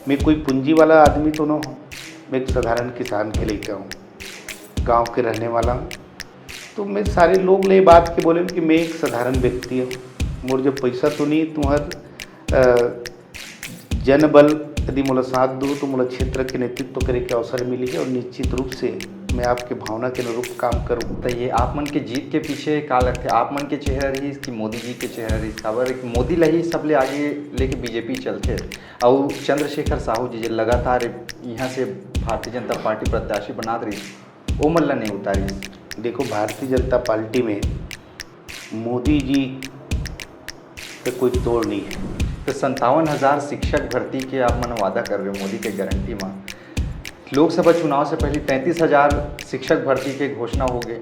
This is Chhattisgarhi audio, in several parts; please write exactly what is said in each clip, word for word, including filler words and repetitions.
मैं कोई पूंजी वाला आदमी तो ना हूँ, मैं एक साधारण किसान के लइका हूँ, गांव के रहने वाला हूँ। तो मैं सारे लोग ले बात के बोले कि मैं एक साधारण व्यक्ति हूँ, मोर जब पैसा तो नहीं, तुम्हार अ, जन बल यदि मोला साथ दो तो मोला क्षेत्र के नेतृत्व करे के अवसर मिली है और निश्चित रूप से मैं आपके भावना के अनुरूप काम करूँ। तो ये आप मन के जीत के पीछे का लगथे? आप मन के चेहरा रहिस कि मोदी जी के चेहरा रहिस? काबर एक मोदी ला ही सबले आगे लेके बीजेपी चलथे, अउ चंद्रशेखर साहू जी जे लगातार यहाँ से भारतीय जनता पार्टी प्रत्याशी बनात रहिस, ओ मन ला नहीं उतारिस। देखो, भारतीय जनता पार्टी में मोदी जी का कोई तोड़ नहीं है। तो संतावन हजार शिक्षक भर्ती के आप मन वादा कर रहे हो मोदी के गारंटी में। लोकसभा चुनाव से पहले पैंतीस हजार शिक्षक भर्ती के घोषणा हो गए,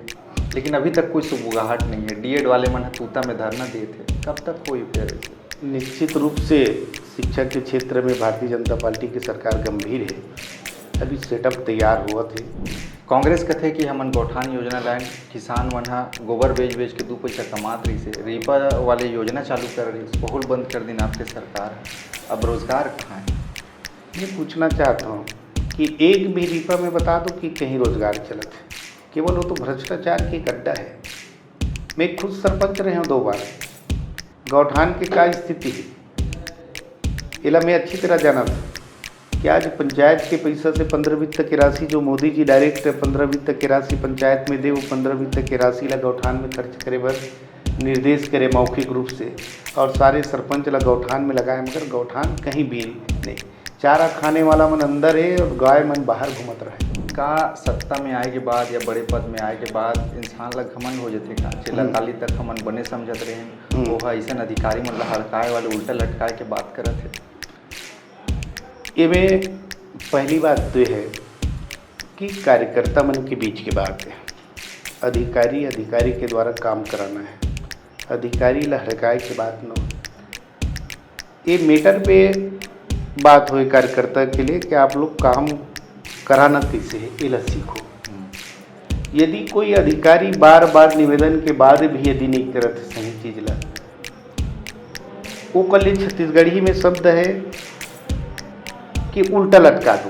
लेकिन अभी तक कोई सुगबुगाहट नहीं है। डीएड वाले मन ह तूता में धरना देत हे, कब तक होई फिर? निश्चित रूप से शिक्षा के क्षेत्र में भारतीय जनता पार्टी की सरकार गंभीर है। अभी सेटअप तैयार होवत हे। कांग्रेस कथे कि हमन गौठान योजना लाएन, किसान मन ह गोबर बेच बेच के दू पैसा कमात रहिसे, रीपा वाले योजना चालू कर रहिस, ओहू ल बंद कर दिन आपके सरकार ह। अब रोजगार कहाँ है? मैं पूछना चाहता हूँ कि एक भी रीपा में बता दो कि कहीं रोजगार चलत है, केवल वो तो भ्रष्टाचार के एक अड्डा है। मैं खुद सरपंच रहे हूँ दो बार। गौठान के का स्थिति है, एला मैं अच्छी तरह जाना था कि आज पंचायत के पैसा से पंद्रह वित्त के राशि जो मोदी जी डायरेक्ट पंद्रह वित्त के राशि पंचायत में दे, वो पंद्रह वित्त के राशि ला गौठान में खर्च करे बर निर्देश करे मौखिक रूप से, और सारे सरपंच ला गौठान में लगाए, मगर गौठान कहीं भी नहीं। चारा खाने वाला मन अंदर है और गाय मन बाहर घूमत रहे। का सत्ता में आए के बाद या बड़े पद में आए के बाद इंसान ला घमंड हो जाथे का? जेला हम्म। काली तक हमन बने समझत रहे, हम्म। वो ह अइसन अधिकारी मन ला हड़काए वाले, उल्टा लटकाए के बात करत है। एमे पहली बात तो ये है कि कार्यकर्ता मन के बीच की बात है, अधिकारी अधिकारी के द्वारा काम कराना है, अधिकारी ला हड़काए के बात न हो। ये मैटर पे बात होए कार्यकर्ता के लिए कि आप लोग काम कराना कैसे है, एला सीखो। यदि कोई अधिकारी बार बार निवेदन के बाद भी यदि नहीं करत सही चीज ला, ओकर लिए छत्तीसगढ़ी में शब्द है कि उल्टा लटका दो।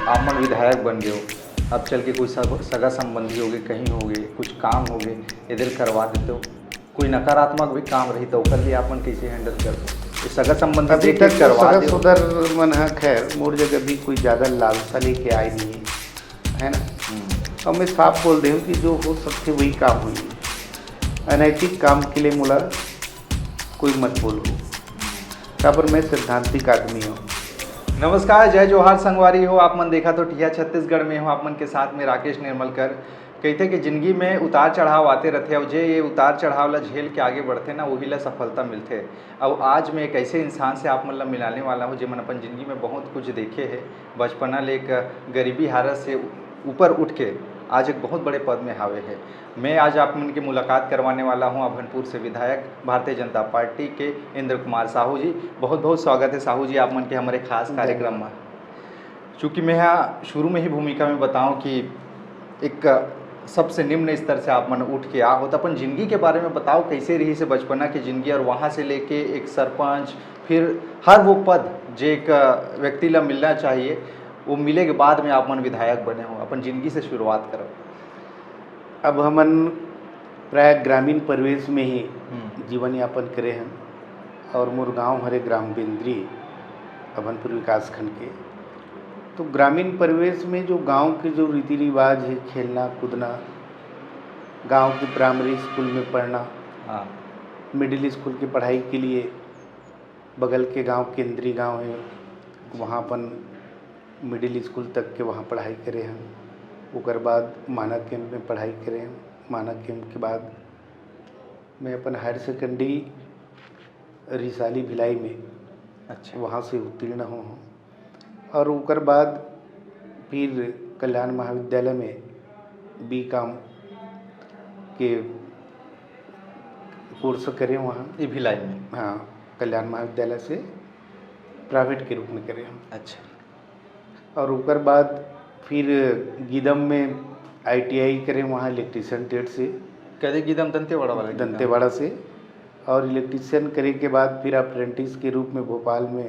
आप मन विधायक बन गए हो, अब चल के कोई सग-, सगा संबंधी हो गए, कहीं हो गए, कुछ काम हो गए, इधर करवा देते हो। कोई नकारात्मक भी काम रही तो ओकर लिए आप मन कैसे हैंडल करते हो? ये सगा संबंधी अभी देख के तक तो करवा सगा दो। सोदर मन ह खैर मोर जगह भी कोई ज्यादा लालसा लेके आए नहीं है, है ना? हम्म। और मैं साफ बोल दे हूँ कि जो हो सकथे वही काम होही। अनैतिक काम के लिए मोला कोई मत बोलो, काबर मैं सैद्धांतिक आदमी हूँ। नमस्कार, जय जोहार संगवारी हो, आप मन देखा तो टिया छत्तीसगढ़ में हो, आप मन के साथ में राकेश निर्मलकर। कहते कि जिंदगी में उतार चढ़ाव आते रहते, और जे ये उतार चढ़ाव ला झेल के आगे बढ़ते ना, वही ला सफलता मिलते। और आज मैं एक ऐसे इंसान से आप मन ला मिलाने वाला हूँ, जे मन अपन जिंदगी में बहुत कुछ देखे है, बचपना ले एक गरीबी हालत से ऊपर उठ के आज एक बहुत बड़े पद में हावे है। मैं आज आप मन की मुलाकात करवाने वाला हूं अभनपुर से विधायक भारतीय जनता पार्टी के इंद्र कुमार साहू जी। बहुत बहुत स्वागत है साहू जी आप मन के हमारे खास धन्यवाद। कार्यक्रम में। चूँकि मैं यहाँ शुरू में ही भूमिका में बताऊँ कि एक सबसे निम्न स्तर से आप मन उठ के आ हो, तो अपन जिंदगी के बारे में बताओ, कैसे रहिस बचपना के जिंदगी और वहाँ से लेके एक सरपंच, फिर हर वो पद जे एक व्यक्ति ला मिलना चाहिए, वो मिले के बाद में आप मन विधायक बने हो। अपन जिंदगी से शुरुआत करो। अब हमन प्राय ग्रामीण परिवेश में ही हम्म। जीवन यापन करे हन और मोर गांव हरे ग्राम बेंद्री, अभनपुर विकासखंड के। तो ग्रामीण परिवेश में जो गांव के जो रीति रिवाज है, खेलना कूदना, गांव की प्राइमरी स्कूल में पढ़ना, हाँ। मिडिल स्कूल की पढ़ाई के लिए बगल के गांव केंद्री गांव है, वहाँ अपन मिडिल स्कूल तक के वहाँ पढ़ाई करे हन। ओकर बाद माना कैंप में पढ़ाई करे हन। माना कैंप के बाद मैं अपन हायर सेकेंडरी रिसाली भिलाई में अच्छा। वहाँ से उत्तीर्ण हो हूँ। और ओकर बाद फिर कल्याण महाविद्यालय में बी कॉम के कोर्स करे वहाँ। ये भिलाई में? हाँ, कल्याण महाविद्यालय से प्राइवेट के रूप में करे हम। अच्छा। और ओकर बाद फिर गीदम में आईटीआई करे वहाँ इलेक्ट्रिशियन ट्रेड से। कदे गीदम? दंतेवाड़ा वाला गीदम? दंतेवाड़ा से। और इलेक्ट्रिशियन करे के बाद फिर अप्रेंटिस के रूप में भोपाल में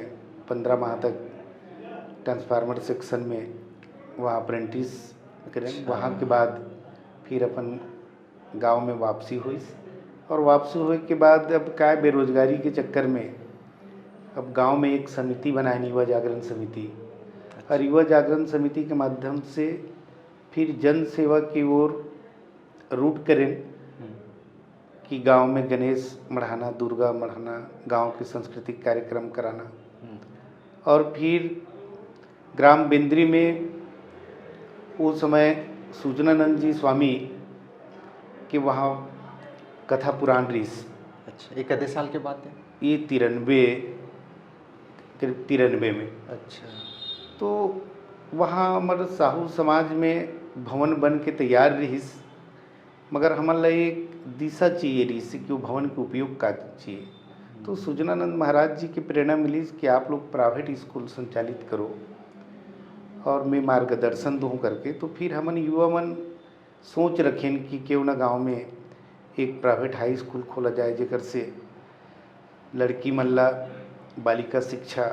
पंद्रह माह तक ट्रांसफार्मर सेक्शन में वहाँ अप्रेंटिस करें। अच्छा। वहाँ के बाद फिर अपन गांव में वापसी होइस। और वापसी होए के बाद अब काय, बेरोजगारी के चक्कर में अब गांव में एक समिति बनाए, युवा जागरण समिति। और युवा जागरण समिति के माध्यम से फिर जन सेवा की ओर रूट करें। हम्म। कि गांव में गणेश मढ़ाना, दुर्गा मढ़ाना, गांव के सांस्कृतिक कार्यक्रम कराना। हम्म। और फिर ग्राम बेंद्री में उस समय सूजनानंद जी स्वामी के वहाँ कथा पुराण रिहिस। अच्छा, ये कते साल के बात है? ये तिरानबे, करीब तिरानबे में। अच्छा। तो वहाँ हमर साहू समाज में भवन बन के तैयार रिहिस, मगर हमन ला एक दिशा चाहिए रिहिस कि वो भवन के उपयोग का चाहिए। तो सूजनानंद महाराज जी की प्रेरणा मिलिस कि आप लोग प्राइवेट स्कूल संचालित करो और मैं मार्गदर्शन दूँ करके। तो फिर हमन युवा मन सोच रखेन कि क्यों ना गांव में एक प्राइवेट हाई स्कूल खोला जाए, जेकर से लड़की मन ला बालिका शिक्षा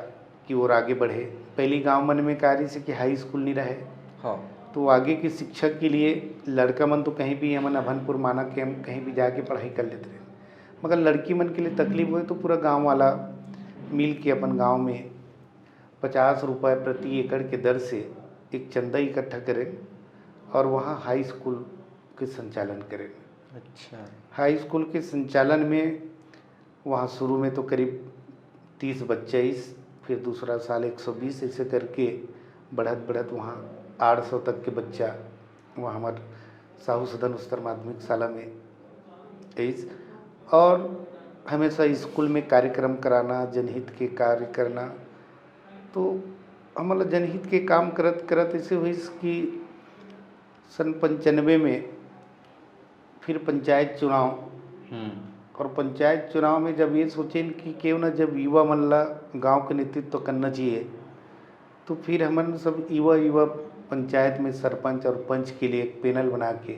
की ओर आगे बढ़े। पहली गांव मन में का रिहिस कि हाई स्कूल नहीं रहे, हाँ। तो आगे की शिक्षा के लिए लड़का मन तो कहीं भी, हमन अभनपुर माना के हम कहीं भी जाके पढ़ाई कर लेते रहे, मगर लड़की मन के लिए तकलीफ होए तो पूरा गांव वाला मिल के अपन गांव में पचास रुपये प्रति एकड़ के दर से एक चंदा इकट्ठा करें और वहाँ हाई स्कूल के संचालन करें। अच्छा। हाई स्कूल के संचालन में वहाँ शुरू में तो करीब तीस बच्चा आइस, फिर दूसरा साल एक सौ बीस, ऐसे करके बढ़त बढ़त वहाँ आठ सौ तक के बच्चा वहाँ हमार साहू सदन उच्चतर माध्यमिक शाला में आइस। और हमेशा स्कूल में कार्यक्रम कराना, जनहित के कार्य करना, तो हमन ला जनहित के काम करत करत ऐसे होइस कि सन पंचानबे में फिर पंचायत चुनाव। हम्म। और पंचायत चुनाव में जब ये सोचेन कि क्यों ना जब युवा मन ला गांव के नेतृत्व करना चाहिए, तो फिर हमन सब युवा, युवा पंचायत में सरपंच और पंच के लिए एक पैनल बना के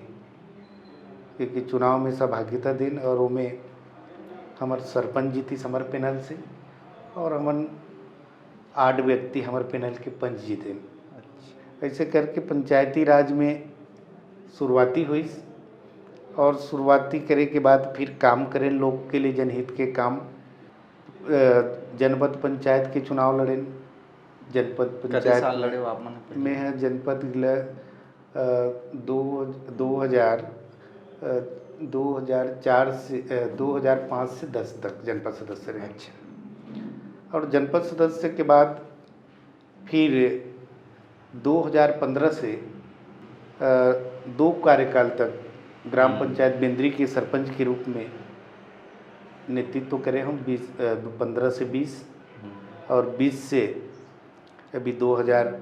एक चुनाव में सहभागिता देन और ओमे हमर सरपंच जीतिस हमर पैनल से और हमन आठ व्यक्ति हमर पैनल के पंच जीतेन। अच्छा। ऐसे करके पंचायती राज में शुरुआती होइस और शुरुआती करे के बाद फिर काम करेन लोग के लिए, जनहित के काम। अ, जनपद पंचायत के चुनाव लड़ेन। जनपद कते पंचायत साल में लड़े हो आप मन पहले? मैं ह जनपद ल, अ, दो, दो हज़ार, अ, दो हज़ार चार से, अ, दो हज़ार पाँच से दस तक जनपद सदस्य रहे। अच्छा। और जनपद सदस्य के बाद फिर दो हज़ार पन्द्रह से, अ, दो कार्यकाल तक ग्राम हम्म। पंचायत बेंद्री के सरपंच के रूप में नेतृत्व करे हूँ, बीस, अ, पन्द्रह से बीस हम्म। और बीस से अभी दो हज़ार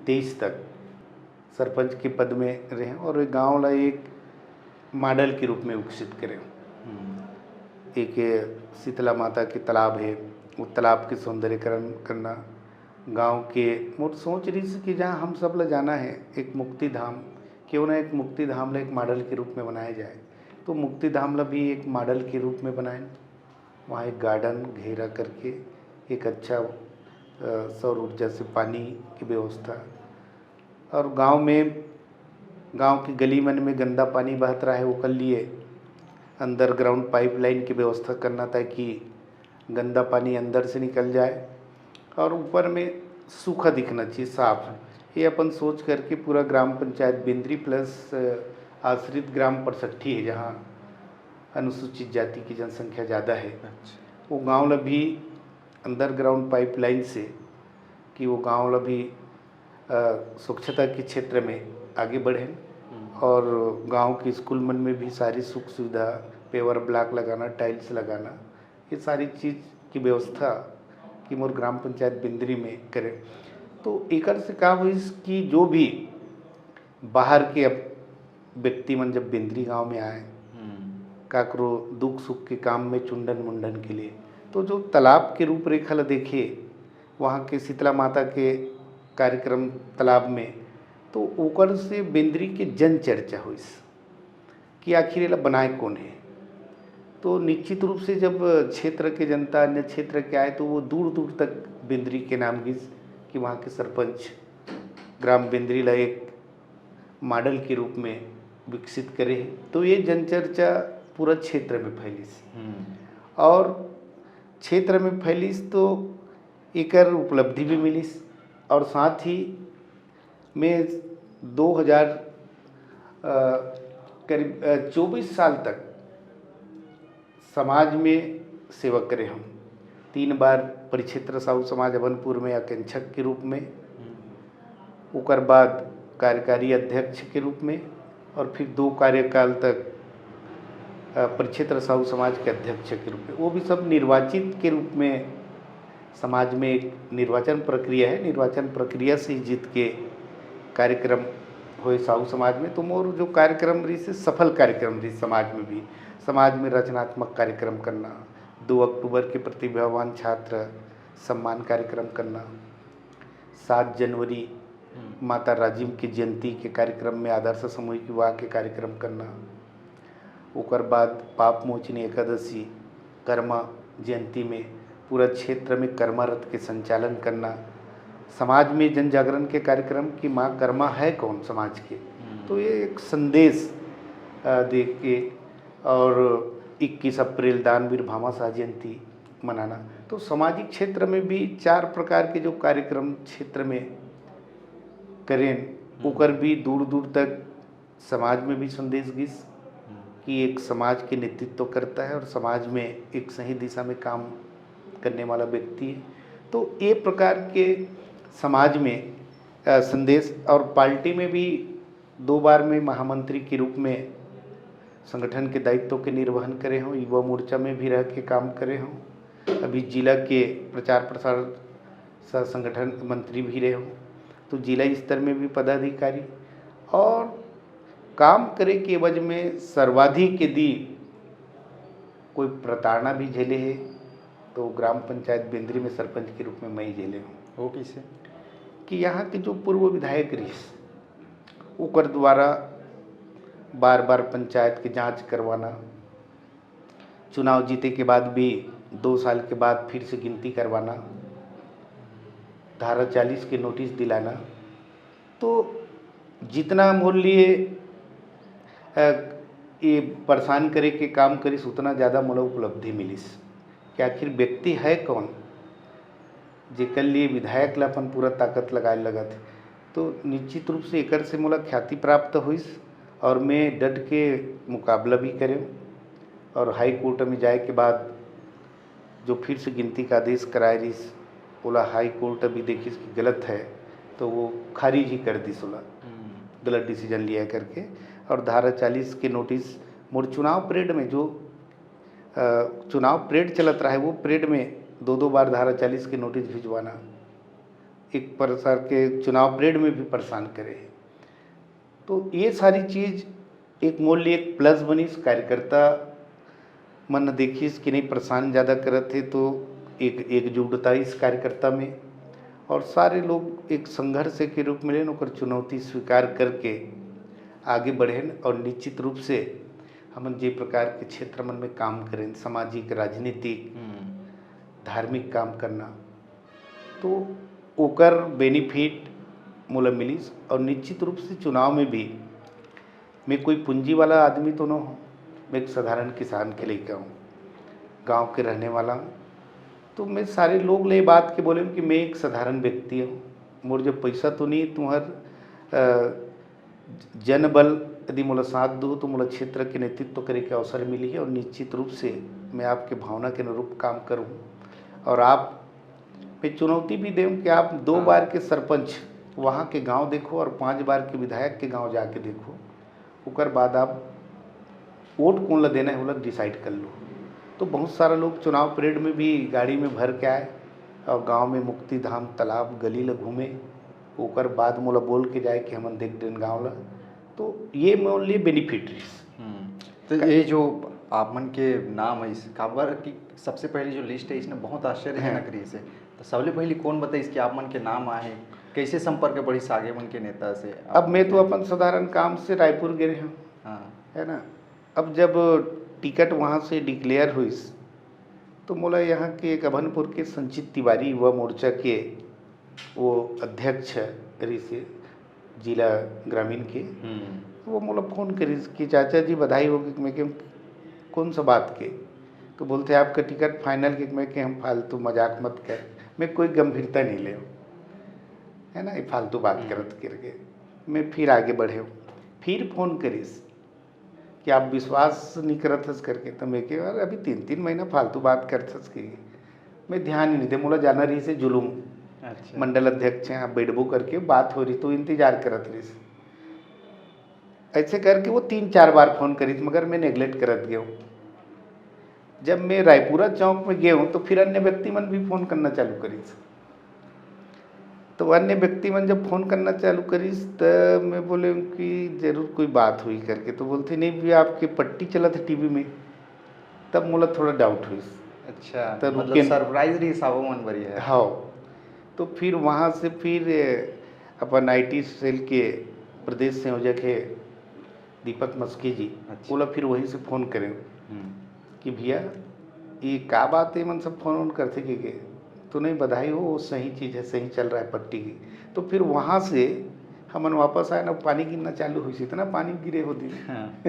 तेईस तक सरपंच के पद में रहे और ये गांव ला एक मॉडल के रूप में विकसित करे। हम्म। एक शीतला माता के तालाब है, वो तालाब के सौंदर्यीकरण करना, गांव के मोर सोच रहिस कि जहाँ हम सब ला जाना है, एक मुक्ति धाम, क्यों ना एक मुक्ति धाम ला एक मॉडल के रूप में बनाया जाए। तो मुक्ति धाम ला भी एक मॉडल के रूप में बनाए। वहाँ एक गार्डन घेरा करके एक अच्छा, अ, सौर ऊर्जा से पानी की व्यवस्था और गांव में, गांव की गली मन में गंदा पानी बहत रहा है, ओकर लिए अंडरग्राउंड पाइपलाइन की व्यवस्था करना, ताकि गंदा पानी अंदर से निकल जाए और ऊपर में सूखा दिखना चाहिए, साफ। ये अपन सोच करके पूरा ग्राम पंचायत बेंद्री प्लस, अ, आश्रित ग्राम परसठी है, जहाँ अनुसूचित जाति की जनसंख्या ज़्यादा है। अच्छा। वो गांव ला भी अंडरग्राउंड पाइपलाइन से कि वो गांव ला भी, अ, स्वच्छता के क्षेत्र में आगे बढ़े हम्म। और गांव के स्कूल मन में भी सारी सुख सुविधा, पेवर ब्लॉक लगाना, टाइल्स लगाना, ये सारी चीज़ की व्यवस्था कि मोर ग्राम पंचायत बेंद्री में करे। तो एकर से का होइस कि जो भी बाहर के अब व्यक्ति मन जब बेंद्री गांव में आए, हम्म। काकरो दुख सुख के काम में चुंडन मुंडन के लिए, तो जो तालाब के रूपरेखा ला देखे, वहाँ के शीतला माता के कार्यक्रम तालाब में, तो ओकर से बेंद्री के जन चर्चा होइस कि आखिर एला बनाए कौन है। तो निश्चित रूप से जब क्षेत्र के जनता, अन्य क्षेत्र के आए, तो वो दूर दूर तक बेंद्री के नाम गिस कि वहाँ के सरपंच ग्राम बेंदरी ला एक मॉडल के रूप में विकसित करे हे। तो ये जनचर्चा पूरा क्षेत्र में फैलिस। हम्म। और क्षेत्र में फैलिस तो एकर उपलब्धि भी मिलिस, और साथ ही में दो हज़ार, अ, करीब, अ, चौबीस साल तक समाज में सेवा करे हंव। तीन बार परिक्षेत्र साहू समाज अभनपुर में आकांक्षक के रूप में, ओकर बाद कार्यकारी अध्यक्ष के रूप में, और फिर दो कार्यकाल तक, अ, परिक्षेत्र साहू समाज के अध्यक्ष के रूप में, वो भी सब निर्वाचित के रूप में। समाज में एक निर्वाचन प्रक्रिया है, निर्वाचन प्रक्रिया से ही जीत के कार्यक्रम होए साहू समाज में। तो मोर जो कार्यक्रम रहिस, सफल कार्यक्रम रहिस समाज में भी। समाज में रचनात्मक कार्यक्रम करना, दो अक्टूबर के प्रतिभावान छात्र सम्मान कार्यक्रम करना, सात जनवरी हम्म। माता राजिम के जयंती के कार्यक्रम में आदर्श सामूहिक विवाह के कार्यक्रम करना, ओकर बाद पाप मोचनी एकादशी, कर्मा जयंती में पूरा क्षेत्र में कर्मा रथ के संचालन करना, समाज में जन जागरण के कार्यक्रम कि माँ कर्मा है कौन समाज के। हम्म। तो ये एक संदेश, अ, दे के, और इक्कीस अप्रैल दानवीर भामाशाह जयंती मनाना। तो सामाजिक क्षेत्र में भी चार प्रकार के जो कार्यक्रम क्षेत्र में करेन, हम्म। ओकर भी दूर दूर तक समाज में भी संदेश गिस कि एक समाज के नेतृत्व करता है और समाज में एक सही दिशा में काम करने वाला व्यक्ति है। तो ये प्रकार के समाज में, अ, संदेश, और पार्टी में भी दो बार में महामंत्री के रूप में संगठन के दायित्व के निर्वहन करे हंव, युवा मोर्चा में भी रह के काम करे हंव, अभी जिला के प्रचार प्रसार सह संगठन मंत्री भी रहे हंव, तो जिला स्तर में भी पदाधिकारी, और काम करे के एवज में सर्वाधिक यदि कोई प्रताड़ना भी झेले हे, तो ग्राम पंचायत बेंदरी में सरपंच के रूप में मैं ही झेले हंव। वो कैसे? कि यहाँ के जो पूर्व विधायक रहिस, ओकर द्वारा बार बार पंचायत के जांच करवाना, चुनाव जीते के बाद भी दो साल के बाद फिर से गिनती करवाना, धारा चालीस के नोटिस दिलाना, तो जितना मोर लिए, अ, ये परेशान करे के काम करिस, उतना ज़्यादा मोला उपलब्धि मिलिस कि आखिर व्यक्ति है कौन, जेकर लिए विधायक ला अपन पूरा ताकत लगाए लगत हे। तो निश्चित रूप से एकर से मोला ख्याति प्राप्त होइस और मैं डट के मुकाबला भी करेंव। और हाई कोर्ट में जाए के बाद जो फिर से गिनती का आदेश कराए रहिस, ओला हाई कोर्ट अभी देखिस कि गलत है, तो वो खारिज ही कर दिस ओला, हम्म। गलत डिसीजन लिया करके। और धारा चालीस के नोटिस मोर चुनाव परेड में जो, अ, चुनाव परेड चलत रहा है, वो परेड में दो दो बार धारा चालीस के नोटिस भिजवाना, एक प्रकार के चुनाव परेड में भी परेशान करे। तो ये सारी चीज़ एक मोर लिए एक प्लस बनिस। कार्यकर्ता मन देखिस कि नहीं, परेशान ज़्यादा करत हे, तो एक एकजुटता इस कार्यकर्ता में, और सारे लोग एक संघर्ष के रूप में लेन, ओकर चुनौती स्वीकार करके आगे बढ़ेन। और निश्चित रूप से हमन जे प्रकार के क्षेत्र मन में काम करेन, सामाजिक, राजनीतिक, हम्म। धार्मिक काम करना, तो ओकर बेनिफिट मोला मिलिस। और निश्चित रूप से चुनाव में भी मैं कोई पूंजी वाला आदमी तो न हूँ, मैं एक साधारण किसान के लइका हूँ, गांव के रहने वाला हूँ। तो मैं सारे लोग ले बात के बोले कि मैं एक साधारण व्यक्ति हूँ, मोर जो पैसा तो नहीं, तुम्हार, अ, जनबल यदि मोला साथ दो तो मोला क्षेत्र के नेतृत्व करे के अवसर मिली है, और निश्चित रूप से मैं आपके भावना के अनुरूप काम करूँ। और आप, मैं चुनौती भी दें कि आप दो हाँ। बार के सरपंच वहाँ के गांव देखो और पांच बार के विधायक के गांव जाके देखो, ओकर बाद आप वोट कौन ला देना है, वो ला डिसाइड कर लो। तो बहुत सारा लोग चुनाव परेड में भी गाड़ी में भर के आए और गांव में मुक्ति धाम, तालाब, गली ला घूमे, ओकर बाद मोला बोल के जाए कि हमन देख डेन गांव ला। तो ये मोर लिए बेनिफिट रहिस। हम्म। तो ये जो आप मन के नाम है, इस काबर कि सबसे पहली जो लिस्ट है, इसने बहुत आश्चर्यजनक हाँ। रहिस हे। तो सबले पहली कौन बताइस कि आप मन के नाम आए हे? कैसे संपर्क बढ़िस आगे मन के नेता से? अब मैं तो अपन साधारण काम से रायपुर गए हूँ, हाँ। है ना। अब जब टिकट वहाँ से डिक्लेयर हुइस, तो मोला यहाँ के गभनपुर के संचित तिवारी युवा मोर्चा के वो अध्यक्ष रिहिस हे जिला ग्रामीण के। हम्म। वो मोला फोन करिस कि चाचा जी बधाई हो, कि मैं के कौन सा बात के? तो बोलथे आपका टिकट फाइनल। कि मैं के हम फालतू मजाक मत कर, मैं कोई गंभीरता नहीं ले, है ना, ये फालतू बात हम्म। करत करके मैं फिर आगे बढ़े। फिर फोन करिस कि आप विश्वास नहीं करत हस करके। तो मैं के, "अरे, अभी तीन तीन महीना फालतू बात करत हस कि मैं ध्यान ही नहीं दे, मोला जाना रहिस हे जुलूम अच्छा। मंडल अध्यक्ष यहाँ बैठबो करके बात हो रही, तो इंतजार करत रहिस।" ऐसे करके वो तीन चार बार फोन करिस, मगर मैं नेग्लेक्ट करत गयो। जब मैं रायपुरा चौक में गयो, तो फिर अन्य व्यक्ति मन भी फोन करना चालू करिस। तो अन्य व्यक्ति मन जब फोन करना चालू करिस, त मैं बोले कि जरूर कोई बात हुई करके। तो बोलथे, "नहीं भैया, आपके पट्टी चलत हे टीवी में।" तब मोला थोड़ा डाउट हुई। अच्छा, तब मतलब रुके न- सरप्राइज रहिस हे वो मन बर ये। हाँ, तो फिर वहाँ से फिर अपन आईटी सेल के प्रदेश संयोजक हे दीपक मस्के जी, अच्छा। ओला फिर वहीं से फोन करे हम्म। कि भैया, ये का बात है, मन सब फोन वोन करथे के, के? तो नहीं, बधाई हो, वो सही चीज़ है, सही चल रहा है पट्टी की। तो फिर वहाँ से हमन वापस आए ना, पानी गिरना चालू हुई, इतना पानी गिरे हो दिन हाँ।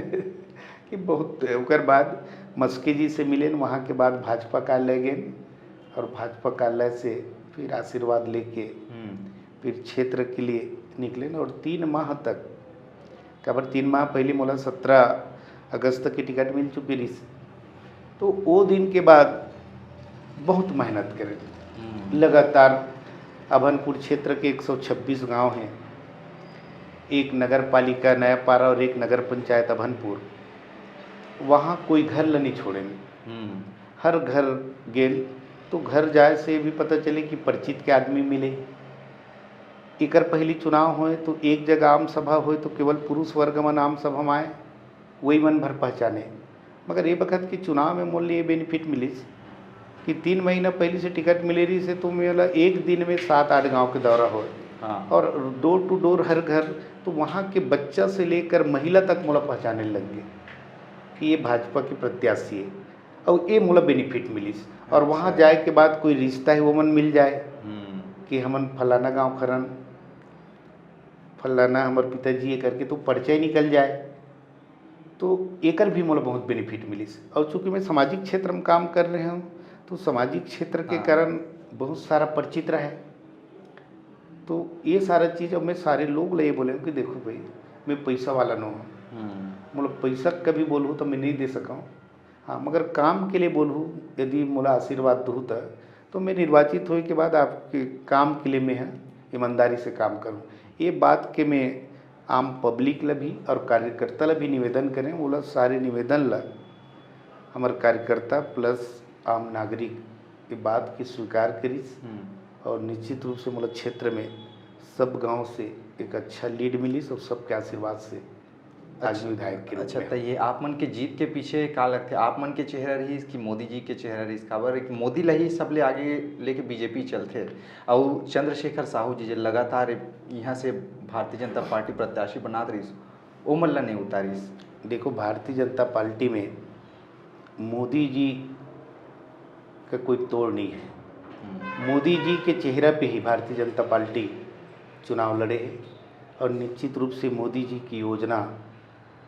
कि बहुत। ओकर बाद मस्के जी से मिले न, वहाँ के बाद भाजपा कार्यालय गए और भाजपा कार्यालय से फिर आशीर्वाद लेके हम्म। फिर क्षेत्र के लिए निकले न, और तीन माह तक, काबर तीन माह पहले मोला सत्रह अगस्त के टिकट मिल चुके रहिस, तो वो दिन के बाद बहुत मेहनत करे हम्म। लगातार। अभनपुर क्षेत्र के एक सौ छब्बीस गांव हैं, एक नगर पालिका नयापारा और एक नगर पंचायत अभनपुर, वहाँ कोई घर ल नहीं छोड़े। हम्म। हर घर गेन, तो घर जाए से भी पता चले कि परिचित के आदमी मिले। एकर पहली चुनाव होए तो एक जगह आम सभा होए तो केवल पुरुष वर्ग मन आम सभा में आए, वही मन भर पहचाने। मगर ये बखत के चुनाव में मोर लिए ये बेनिफिट मिलिस कि तीन महीना पहले से टिकट मिले रहिस हे, तो मेला एक दिन में सात आठ गांव के दौरा होए हाँ। और डोर टू डोर हर घर, तो वहाँ के बच्चा से लेकर महिला तक मोला पहचाने लग गए कि ये भाजपा के प्रत्याशी है। और ये मोला बेनिफिट मिलिस। और वहाँ अच्छा। जाए के बाद कोई रिश्ता है, वो मन मिल जाए हम्म। कि हमन फलाना गांव खरन, फलाना हमर पिताजी ये करके तो परिचय निकल जाए, तो एकर भी मोला बहुत बेनिफिट मिलिस। और चूँकि मैं सामाजिक क्षेत्र में काम कर रहे हूँ, तो सामाजिक क्षेत्र के हाँ। कारण बहुत सारा परिचित रहे। तो ये सारा चीज़ अब मैं सारे लोग ल ये बोले हूँ कि देखो भाई, मैं पैसा वाला नो हूँ, हम्म। मोला पैसा कभी बोलहू तो मैं नहीं दे सकूँ। हाँ, मगर काम के लिए बोलहू, यदि मोला आशीर्वाद दहू त, तो मैं निर्वाचित होए के बाद आपके काम के लिए मैं ह ईमानदारी से काम करूँ। ये बात के मैं आम पब्लिक ला भी और कार्यकर्ता ला भी निवेदन करें, ओला सारे निवेदन ला हमर कार्यकर्ता प्लस आम नागरिक ये बात के स्वीकार करिस हम्म। और निश्चित रूप से मोला क्षेत्र में सब गांव से एक अच्छा लीड मिलिस और सबके आशीर्वाद से आज अच्छा, विधायक के रूप अच्छा, में। त ये आप मन के जीत के पीछे का लगथे? आप मन के चेहरा रहिस कि मोदी जी के चेहरा रहिस? काबर कि मोदी ला ही सबले आगे लेके बीजेपी चलथे, अउ चंद्रशेखर साहू जी जे लगातार यहाँ से भारतीय जनता पार्टी प्रत्याशी बनात रहिस, ओमन ला नहीं उतारिस। देखो, भारतीय जनता पार्टी में मोदी जी का कोई तोड़ नहीं है। हम्म। मोदी जी के चेहरा पे ही भारतीय जनता पार्टी चुनाव लड़े है और निश्चित रूप से मोदी जी की योजना,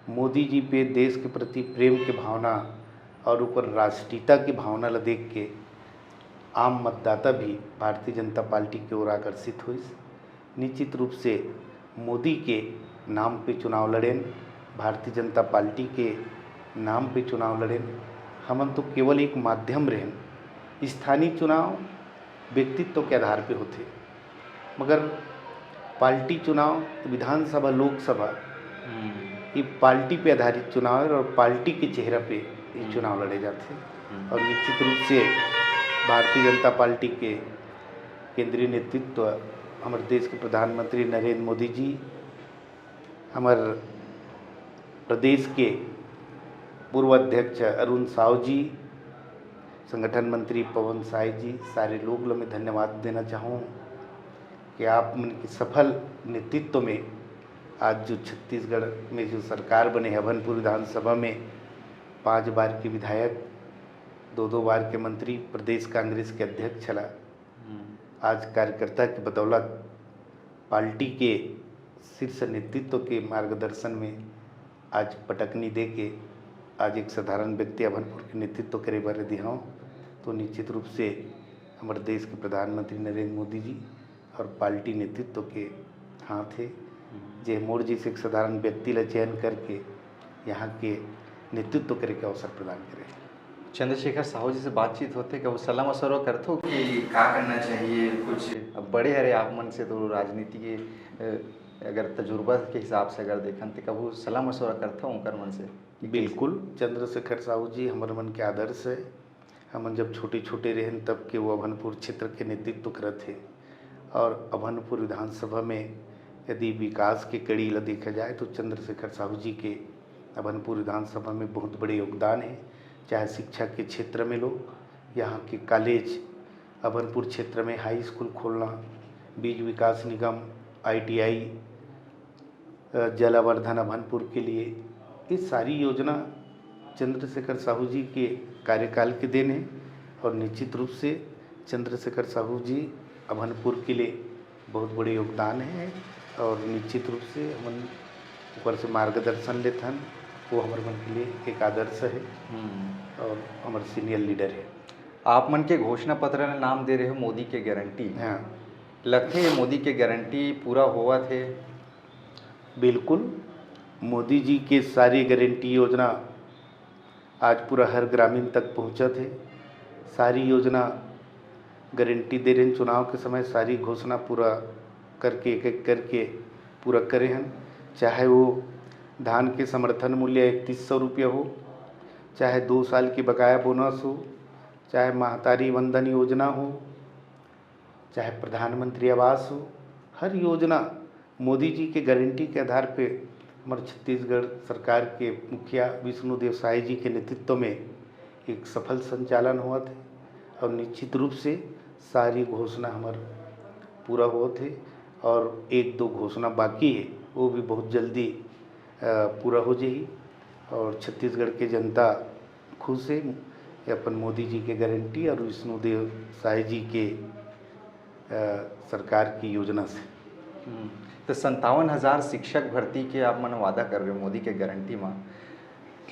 मोदी जी पे देश के प्रति प्रेम के भावना और ओकर राष्ट्रीयता की भावना ला देख के आम मतदाता भी भारतीय जनता पार्टी की ओर आकर्षित होइस। निश्चित रूप से मोदी के नाम पे चुनाव लड़ेन, भारतीय जनता पार्टी के नाम पे चुनाव लड़ेन। हमन तो केवल एक माध्यम रहेन। स्थानीय चुनाव व्यक्तित्व के आधार पे होथे, मगर पार्टी चुनाव, विधानसभा, लोकसभा, हम्म। ये पार्टी पे आधारित चुनाव है और पार्टी के चेहरा पे ये हम्म। चुनाव लड़े जाते हैं। हम्म। और निश्चित रूप से भारतीय जनता पार्टी के केंद्रीय नेतृत्व, हमारे देश के प्रधानमंत्री नरेंद्र मोदी जी, हमर प्रदेश के पूर्व अध्यक्ष अरुण साव जी, संगठन मंत्री पवन साय जी, सारे लोग ला मैं धन्यवाद देना चाहूँ कि आप मन के सफल नेतृत्व में आज जो छत्तीसगढ़ में जो सरकार बने, हवनपुर विधानसभा में पांच बार के विधायक, दो दो बार के मंत्री, प्रदेश कांग्रेस के अध्यक्ष ला, हम्म। आज कार्यकर्ता के बदौलत पार्टी के शीर्ष नेतृत्व के मार्गदर्शन में आज पटकनी दे के आज एक साधारण व्यक्ति अभनपुर के नेतृत्व करे बर यदि हौं, तो निश्चित रूप से हमर देश के प्रधानमंत्री नरेंद्र मोदी जी और पार्टी नेतृत्व के हाथ हे, जे मोर जैसे एक साधारण व्यक्ति ला चयन करके यहाँ के नेतृत्व करे के अवसर प्रदान करे। चंद्रशेखर साहू जी से बातचीत होथे, कभू सलाह मशवरा करथो कि का करना चाहिए? कुछ अब बड़े हरे आप मन से, तो राजनीति के, अ, अगर तजुर्बा के हिसाब से अगर देखन, तो कभू सलाह मशवरा करथो उनकर मन से कि कैसे? बिल्कुल, चंद्रशेखर साहू जी हमर मन के आदर्श है। हमन जब छोटे-छोटे रहेन, तब के वो अभनपुर क्षेत्र के नेतृत्व करत हे और अभनपुर विधानसभा में यदि विकास के कड़ी ला देखा जाए, तो चंद्रशेखर साहू जी के अभनपुर विधानसभा में बहुत बड़े योगदान हे, चाहे शिक्षा के क्षेत्र में लो, यहाँ के कॉलेज, अभनपुर क्षेत्र में हाई स्कूल खोलना, बीज विकास निगम, आईटीआई, अ, जलावर्धन अभनपुर के लिए, ये सारी योजना चंद्रशेखर साहू जी के कार्यकाल के देन है और निश्चित रूप से चंद्रशेखर साहू जी अभनपुर के लिए बहुत बड़े योगदान है और निश्चित रूप से हमन ओकर से मार्गदर्शन लेथन। वो हमर मन के लिए एक आदर्श है हम्म। और हमर सीनियर लीडर है। आप मन के घोषणा पत्र में नाम दे रहे हो मोदी के गारंटी। हाँ। लगथे ये मोदी के गारंटी पूरा होवत हे? बिल्कुल, मोदी जी के सारी गारंटी योजना आज पूरा हर ग्रामीण तक पहुँचत हे। सारी योजना गारंटी दे रहे हैं, चुनाव के समय सारी घोषणा पूरा करके, एक-एक करके पूरा करे हन। चाहे वो धान के समर्थन मूल्य इकतीस सौ रुपया हो, चाहे दो साल की बकाया बोनस हो, चाहे महतारी वंदन योजना हो, चाहे प्रधानमंत्री आवास हो, हर योजना मोदी जी के गारंटी के आधार पे हमर छत्तीसगढ़ सरकार के मुखिया विष्णुदेव साय जी के नेतृत्व में एक सफल संचालन होवत हे और निश्चित रूप से सारी घोषणा हमर पूरा होवत हे और एक दो घोषणा बाकी हे, वो भी बहुत जल्दी, अ, पूरा हो जाही और छत्तीसगढ़ के जनता खुश हे अपन मोदी जी के गारंटी और विष्णुदेव साय जी के, अ, सरकार की योजना से। हम्म, तो संतावन हजार शिक्षक भर्ती के आप मन वादा कर रहे हो मोदी के गारंटी में।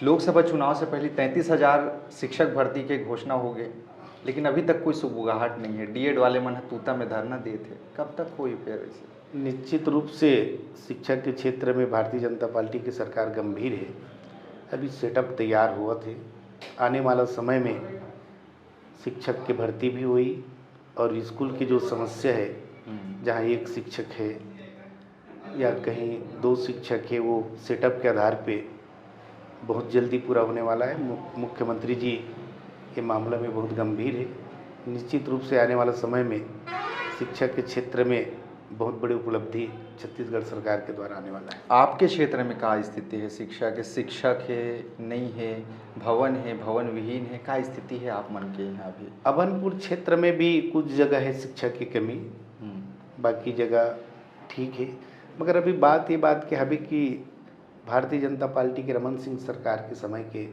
लोकसभा चुनाव से पहले तैंतीस हजार शिक्षक भर्ती के घोषणा हो गए, लेकिन अभी तक कोई सुबुगाहट नहीं है। डीएड वाले मन ह तूता में धरना देत हे, कब तक होई फिर ऐसे? निश्चित रूप से शिक्षा के क्षेत्र में भारतीय जनता पार्टी की सरकार गंभीर है। अभी सेटअप तैयार होवत हे। आने वाला समय में शिक्षक के भर्ती भी होई और स्कूल की जो समस्या है, हम्म। जहाँ एक शिक्षक है या कहीं दो शिक्षक है, वो सेटअप के आधार पे बहुत जल्दी पूरा होने वाला है। मु-, मुख्यमंत्री जी ये मामला में बहुत गंभीर है। निश्चित रूप से आने वाला समय में शिक्षा के क्षेत्र में बहुत बड़ी उपलब्धि छत्तीसगढ़ सरकार के द्वारा आने वाला है। आपके क्षेत्र में का स्थिति है शिक्षा के? शिक्षक है, नहीं है, भवन है, भवन विहीन है, का स्थिति है आप मन के यहाँ अभी? अभनपुर क्षेत्र में भी कुछ जगह है शिक्षा की कमी, हम्म। बाकी जगह ठीक है। मगर अभी बात ये बात के हवे कि भारतीय जनता पार्टी के रमन सिंह सरकार के समय के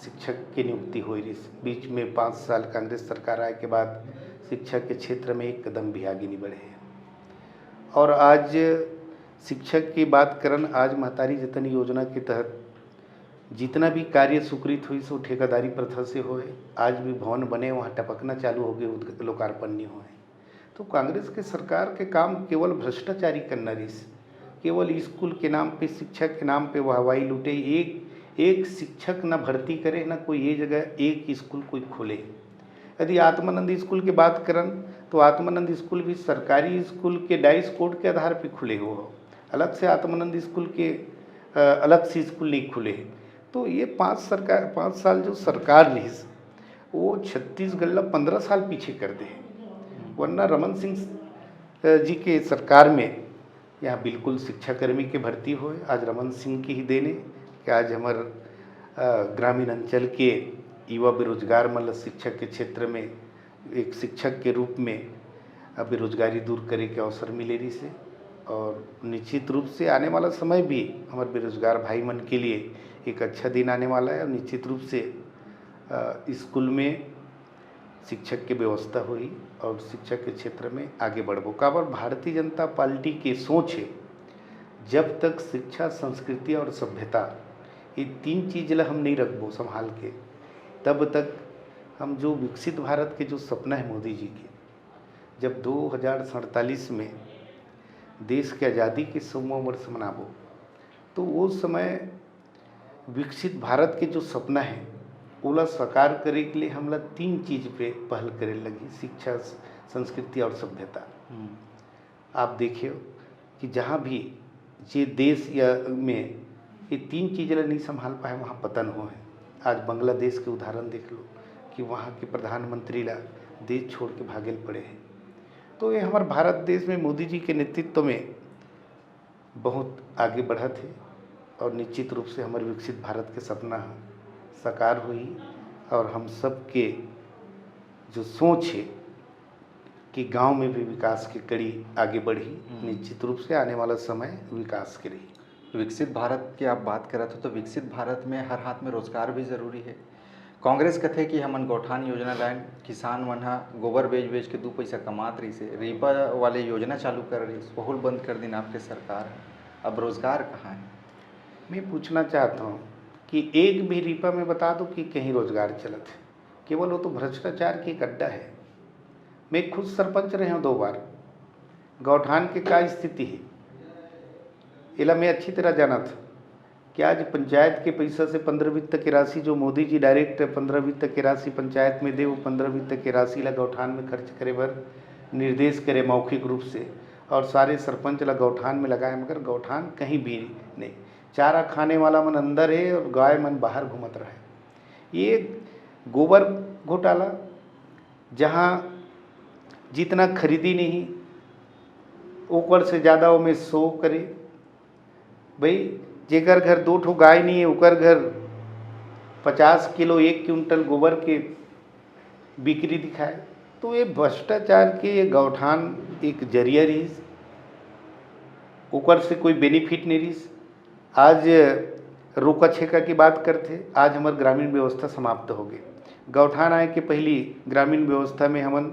शिक्षक के नियुक्ति होए रहिस। बीच में पाँच साल कांग्रेस सरकार आए के बाद शिक्षा के क्षेत्र में एक कदम भी आगे नहीं बढ़े। और आज शिक्षक की बात करन, आज महतारी जतन योजना के तहत जितना भी कार्य स्वीकृत होइस, वो ठेकेदारी प्रथा से होए। आज भी भवन बने, वहाँ टपकना चालू हो गए, उद्घ-, लोकार्पण नहीं होए। तो कांग्रेस के सरकार के काम केवल भ्रष्टाचारी करना रहिस, केवल स्कूल के नाम पे, शिक्षा के नाम पे वाहवाही लूटे। एक, एक शिक्षक ना भर्ती करे, ना कोई ये जगह एक स्कूल कोई खोले। यदि आत्मानंद स्कूल के बात करन, तो आत्मानंद स्कूल भी सरकारी स्कूल के डाइस कोड के आधार पे खुले हो, अलग से आत्मानंद स्कूल के, अ, अलग से स्कूल नहीं खुले। तो ये पाँच सरकार, पाँच साल जो सरकार रहिस, वो छत्तीसगढ़ ला पन्द्रह साल पीछे कर दे। वरना रमन सिंह, अ, जी के सरकार में यहाँ बिल्कुल शिक्षाकर्मी के भर्ती होए। आज रमन सिंह की ही देन हे कि आज हमर, अ, ग्रामीण अंचल के युवा बेरोजगार मन ल शिक्षा के क्षेत्र में एक शिक्षक के रूप में, अ, बेरोजगारी दूर करे के अवसर मिले रहिस हे। और निश्चित रूप से आने वाला समय भी हमर बेरोजगार भाई मन के लिए एक अच्छा दिन आने वाला है। और निश्चित रूप से, अ, स्कूल में शिक्षक के व्यवस्था होही और शिक्षा के क्षेत्र में आगे बढ़बो। काबर भारतीय जनता पार्टी के सोच हे, जब तक शिक्षा, संस्कृति और सभ्यता, ये तीन चीज ला हम नहीं रखबो संभाल के, तब तक हम जो विकसित भारत के जो सपना है मोदी जी के, जब दो हज़ार सैंतालीस में देश के आज़ादी के सौवां वर्ष मनाबो, तो वो समय विकसित भारत के जो सपना है, ओला साकार करे के लिए हमला तीन चीज पे पहल करे लगही: शिक्षा, संस्कृति और सभ्यता। हम्म। आप देखियो कि जहाँ भी जे देश या में ये तीन चीज ला नहीं संभाल पाए, वहाँ पतन हो है। आज बांग्लादेश के उदाहरण देख लो कि वहाँ के प्रधानमंत्री ला देश छोड़ के भागेल पड़े हैं। तो ये हमारे भारत देश में मोदी जी के नेतृत्व में बहुत आगे बढ़त हे और निश्चित रूप से हमारे विकसित भारत के सपना ह साकार होही और हम सबके जो सोच है कि गांव में भी विकास के कड़ी आगे बढ़ी, हम्म। निश्चित रूप से आने वाला समय विकास के रही। विकसित भारत की आप बात करत हो, तो विकसित भारत में हर हाथ में रोजगार भी जरूरी है। कांग्रेस कथे कि हमन गौठान योजना लायन, किसान मन ह गोबर बेच बेच के दू पैसा कमात रहिसे, रीपा वाले योजना चालू कर रहिस, वहू ल बंद कर दिन आपके सरकार ह। अब रोजगार कहाँ है? मैं पूछना चाहता हूँ कि एक भी रीपा में बता दो कि कहीं रोजगार चलत है, केवल वो तो भ्रष्टाचार की एक अड्डा है। मैं खुद सरपंच रहे हूँ दो बार। गौठान के का स्थिति है, एला मैं अच्छी तरह जानत हूँ कि आज पंचायत के पैसा से पंद्रह वित्त के राशि जो मोदी जी डायरेक्ट पंद्रह वित्त के राशि पंचायत में दे, वो पंद्रह वित्त के राशि ला गौठान में खर्च करे बर निर्देश करे मौखिक रूप से, और सारे सरपंच ला गौठान में लगाए, मगर गौठान कहीं भी नहीं। चारा खाने वाला मन अंदर है और गाय मन बाहर घूमत रहे। ये गोबर घोटाला, जहाँ जितना खरीदी नहीं, ओकर से ज़्यादा ओमे सो करे। भाई, जेकर घर दो ठो गाय नहीं है, ओकर घर पचास किलो, एक क्विंटल गोबर के बिक्री दिखाए। तो ये भ्रष्टाचार के ये गौठान एक जरिया रहिस, ओकर से कोई बेनिफिट नहीं रहिस। आज रोका छेका की बात करथे, आज हमर ग्रामीण व्यवस्था समाप्त हो गए। गौठान आए के पहली ग्रामीण व्यवस्था में हमन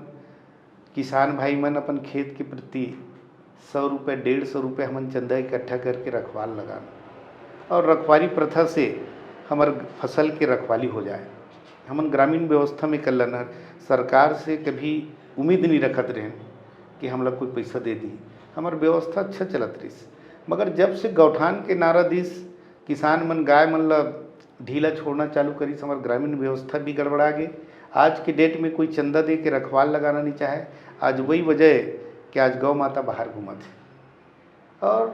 किसान भाई मन अपन खेत के प्रति सौ रुपये, डेढ़ सौ रुपये हमन चंदा इकट्ठा करके रखवाल लगान, और रखवारी प्रथा से हमर फसल के रखवाली हो जाए। हमन ग्रामीण व्यवस्था में कल्लन हर सरकार से कभी उम्मीद नहीं रखत रहन कि हमला कोई पैसा दे दी। हमर व्यवस्था अच्छा चलत रहिस, मगर जब से गौठान के नारा दिस, किसान मन गाय मन ला ढीला छोड़ना चालू करिस, हमर ग्रामीण व्यवस्था भी गड़बड़ा गे। आज के डेट में कोई चंदा दे के रखवाल लगाना नहीं चाहे। आज वही वजह है कि आज गौ माता बाहर घूमत है। और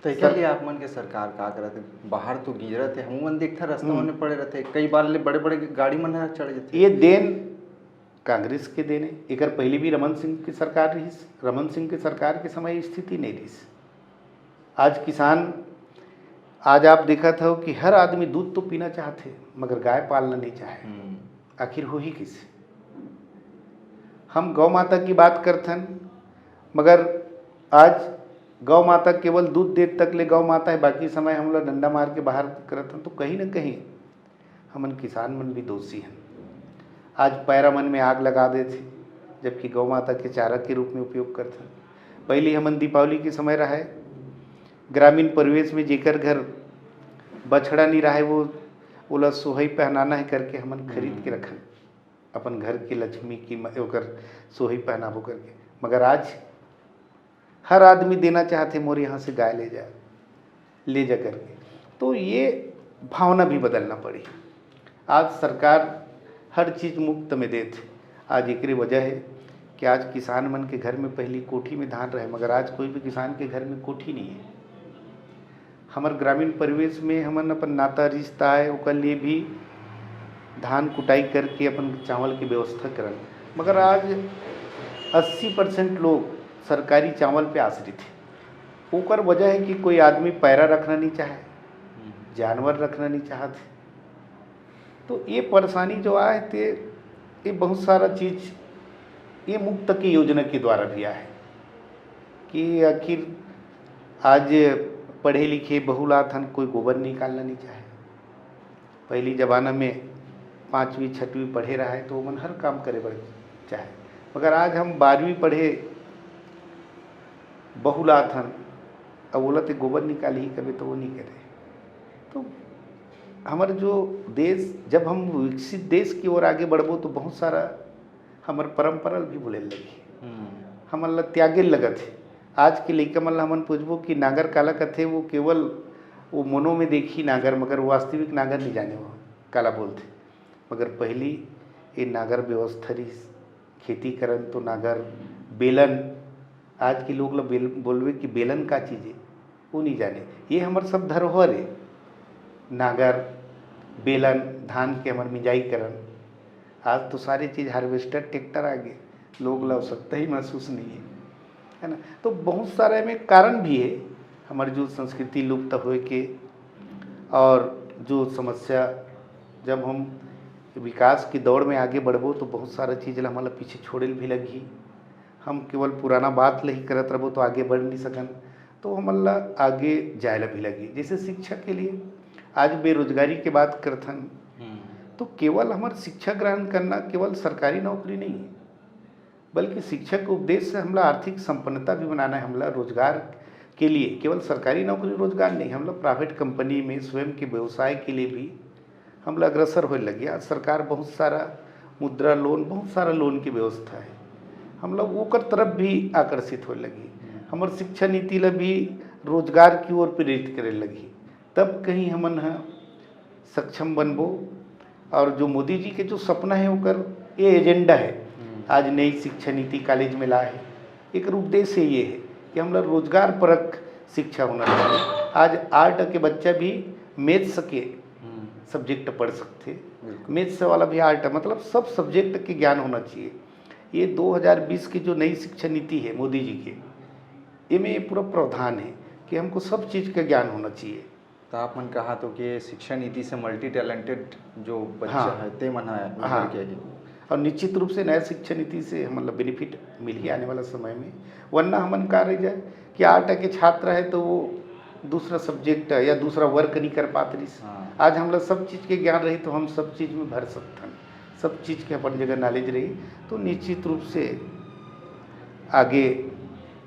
तो एकर सर- लिए आप मन के सरकार का करत है? बाहर तो गिरत है, हमू मन देखथन रास्ता हम्म। मन में पड़े रहते, कई बार ले बड़े बड़े गाड़ी मन ह चढ़ जाते। ये देन कांग्रेस के देन है। एकर पहले भी रमन सिंह की सरकार रहिस, रमन सिंह की सरकार के समय स्थिति नहीं रहिस। आज किसान, आज आप देखत हो कि हर आदमी दूध तो पीना चाहथे, मगर गाय पालना नहीं चाहे। हम्म। आखिर होही किसे? हम गौ माता की बात करथन, मगर आज गौ माता केवल दूध देत तक ले गौ माता है, बाकी समय हम लोग डंडा मार के बाहर करथन। तो कहीं ना कहीं हमन किसान मन भी दोषी हन। आज पैरा मन में आग लगा देथे, जबकि गौ माता के चारा के रूप में उपयोग करथन। पहली हमन दीपावली के समय रहे, ग्रामीण परिवेश में जेकर घर बछड़ा नहीं रहे, वो ओला सोहई पहनाना है करके हमन खरीद के हम्म। रखन, अपन घर के लक्ष्मी की म-, ओकर सोहई पहनाबो करके। मगर आज हर आदमी देना चाहथे, मोर यहाँ से गाय ले जा, ले जा करके। तो ये भावना भी बदलना पड़ी। आज सरकार हर चीज मुफ्त में देत। आज एकरे वजह है कि आज किसान मन के घर में पहली कोठी में धान रहे, मगर आज कोई भी किसान के घर में कोठी नहीं है। हमर ग्रामीण परिवेश में हमन अपन नाता रिश्ता है, ओकर लिए भी धान कुटाई करके अपन चावल के व्यवस्था करन, मगर आज अस्सी परसेंट लोग सरकारी चावल पे आश्रित है। ओकर वजह है कि कोई आदमी पैरा रखना नहीं चाहे, जानवर रखना नहीं चाहत है। तो ये परेशानी जो आए थे, ये बहुत सारा चीज ये मुफ्त की योजना के द्वारा भी आए कि आखिर आज पढ़े लिखे बहुलात हन, कोई गोबर निकालना नहीं चाहे। पहली जमाना में पाँचवीं छठवीं पढ़े रहे तो ओमन हर काम करे बर चाहे, मगर आज हम बारहवीं पढ़े बहू ला आथन, अब ओला ते गोबर निकालही कबे तो वो नहीं करे। तो हमर जो देश, जब हम विकसित देश की ओर आगे बढ़बो तो बहुत सारा हमर परंपरा भी भूले लगी। हमन ला त्यागे लगत हे। आज के लइका मन ला हमन पूछबो कि नागर काला कथे, वो केवल वो मनो में देखी नागर, मगर वास्तविक नागर नहीं जाने वो काला बोलथे। मगर पहली ये नागर व्यवस्था रहिस, खेती करन तो नागर, बेलन। आज के लोग ला बेल बोलबे कि बेलन का चीज है, वो नहीं जाने। ये हमर सब धरोहर है। नागर, बेलन, धान के हमर मिंजाई करन। आज तो सारी चीज हार्वेस्टर ट्रैक्टर आ गए, लोग ला आवश्यकता ही महसूस नहीं है, है ना। तो बहुत सारे में कारण भी है हमारी जो संस्कृति लुप्त होए के, और जो समस्या, जब हम विकास की दौड़ में आगे बढ़बो तो बहुत सारा चीज ला हमला पीछे छोड़े भी लगी। हम केवल पुराना बात ला ही करत रहबो तो आगे बढ़ नहीं सकन। तो हमन ला आगे जाए ला भी लगी। जैसे शिक्षा के लिए आज बेरोजगारी के बात करथन, तो केवल हमार शिक्षा ग्रहण करना केवल सरकारी नौकरी नहीं है, बल्कि शिक्षा के उपदेश से हमला आर्थिक संपन्नता भी बनाना है। हमला रोजगार के लिए केवल सरकारी नौकरी रोजगार नहीं, हमला प्राइवेट कंपनी में स्वयं के व्यवसाय के लिए भी हमला अग्रसर होए लगी। आज सरकार बहुत सारा मुद्रा लोन, बहुत सारा लोन की व्यवस्था है, हमला ओकर तरफ भी आकर्षित होए लगी। हमर शिक्षा नीति ला भी रोजगार की ओर प्रेरित करे लगी, तब कहीं हमन ह सक्षम बनबो। और जो मोदी जी के जो सपना है ओकर ये एजेंडा है। आज नई शिक्षा नीति कॉलेज में ला है, एक उद्देश्य ये है कि हमला रोजगार परक शिक्षा होना चाहिए। आज आर्ट के बच्चा भी मैथ्स के सब्जेक्ट पढ़ सकते, मैथ्स वाला भी आर्ट, मतलब सब सब्जेक्ट के ज्ञान होना चाहिए। ये दो हज़ार बीस की जो नई शिक्षा नीति है मोदी जी के, ये में ये पूरा प्रावधान है कि हमको सब चीज़ का ज्ञान होना चाहिए। तो आप मन कहा तो कि शिक्षा नीति से मल्टी टैलेंटेड जो बच्चा हाँ। है, ते मन है उधर हाँ। के ही। और निश्चित रूप से नया शिक्षा नीति से मतलब बेनिफिट मिलही आने वाला समय में। वरना हमन का रह जाए कि आर्ट के छात्र है तो वो दूसरा सब्जेक्ट या दूसरा वर्क नहीं कर पात रहिस। हाँ। आज हमला सब चीज़ के ज्ञान रही तो हम सब चीज़ में भर सकथन, सब चीज़ के अपन जगह नॉलेज रही, तो निश्चित रूप से आगे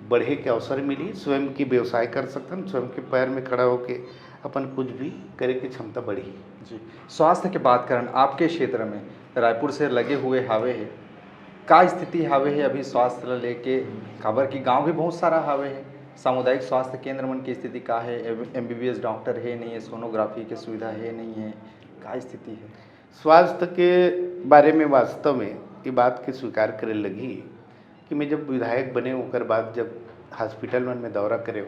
बढ़े के अवसर मिली, स्वयं की व्यवसाय कर सकथन, स्वयं के पैर में खड़ा होके अपन कुछ भी करे के क्षमता बढ़ी। जी, स्वास्थ्य के बात करन, आपके क्षेत्र में रायपुर से लगे हुए हावे है, का स्थिति हावे है अभी स्वास्थ्य ला लेके? काबर कि गांव भी बहुत सारा हावे है, सामुदायिक स्वास्थ्य केंद्र मन की स्थिति का है? एम बी बी एस डॉक्टर है नहीं है, सोनोग्राफी के सुविधा है नहीं है, का स्थिति है? स्वास्थ्य के बारे में वास्तव में ये बात के स्वीकार करे लगी कि मैं जब विधायक बने, ओकर बाद जब हॉस्पिटल मन में दौरा करे,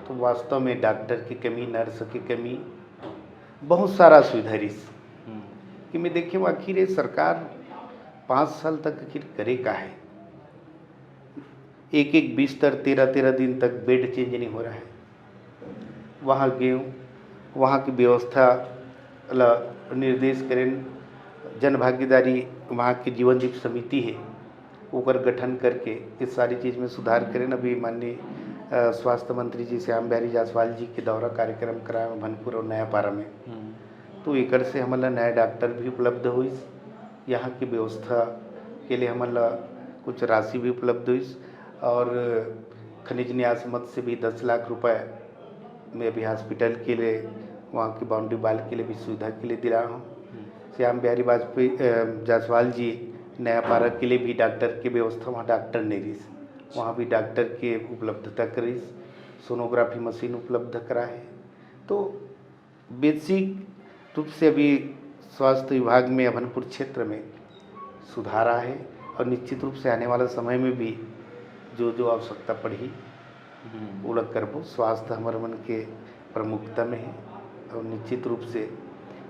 तो वास्तव में डॉक्टर की कमी, नर्स की कमी, बहुत सारा असुविधा रहिस। हम्म। कि मैं देखे, आखिर ये सरकार पाँच साल तक आखिर करे का है? एक एक बिस्तर तेरह तेरह दिन तक बेड चेंज नहीं हो रहा है। वहाँ गए, वहाँ की व्यवस्था ला निर्देश करें, जन भागीदारी, वहाँ की जीवन दीप समिति है, ओकर गठन करके इस सारी चीज़ में सुधार करें। अभी माननीय, अ, स्वास्थ्य मंत्री जी श्याम बिहारी जायसवाल जी के दौरा कार्यक्रम कराए अभनपुर और नयापारा में। हम्म। तो एकर से हमन ला नया डॉक्टर भी उपलब्ध होइस, यहाँ की व्यवस्था के लिए हमन ला कुछ राशि भी उपलब्ध होइस और खनिज न्यास मद से भी दस लाख रुपए में अभी हॉस्पिटल के लिए, वहाँ की बाउंड्री वॉल के लिए भी सुविधा के लिए दिला हूँ। श्याम बिहारी वाजपेयी, अ, जायसवाल जी नयापारा के लिए भी डॉक्टर की व्यवस्था, वहाँ डॉक्टर नहीं रहिस, वहाँ भी डॉक्टर के उपलब्धता करिस, सोनोग्राफी मशीन उपलब्ध कराए। तो बेसिक रूप से अभी स्वास्थ्य विभाग में अभनपुर क्षेत्र में सुधार आए है और निश्चित रूप से आने वाला समय में भी जो जो आवश्यकता पड़ही, हम्म। वो लोग करबो। स्वास्थ्य हमारे मन के प्रमुखता में है और निश्चित रूप से,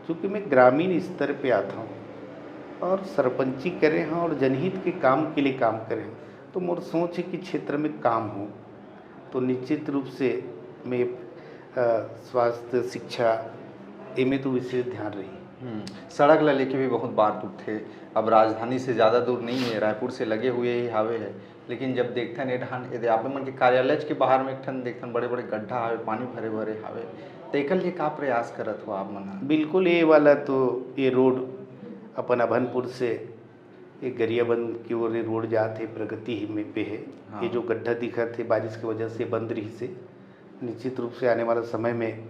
चूँकि मैं ग्रामीण स्तर पे आता हूँ और सरपंची करे हैं और जनहित के काम के लिए काम करे हैं, तो मोर सोच है कि क्षेत्र में काम हो, तो निश्चित रूप से मैं, अ, स्वास्थ्य, शिक्षा, एमे तो विशेष ध्यान रही। हम्म, सड़क ला लेके भी बहुत बात उठथे। अब राजधानी से ज़्यादा दूर नहीं है, रायपुर से लगे हुए ही हावे है, लेकिन जब देखथन ए ढान, यदि आप मन के कार्यालय के बाहर में एक ठन देखथन, बड़े-बड़े गड्ढा हावे, पानी भरे-भरे हावे, तो एकर लिए का प्रयास करत हो आप मन ह? बिल्कुल, ये वाला तो, ये रोड अपन अभनपुर से एक गरियाबंद की ओर ये रोड जात हे, प्रगति ही में पे है। हाँ। ये जो गड्ढा दिखत हे, बारिश की वजह से बंद रहिस हे। निश्चित रूप से आने वाला समय में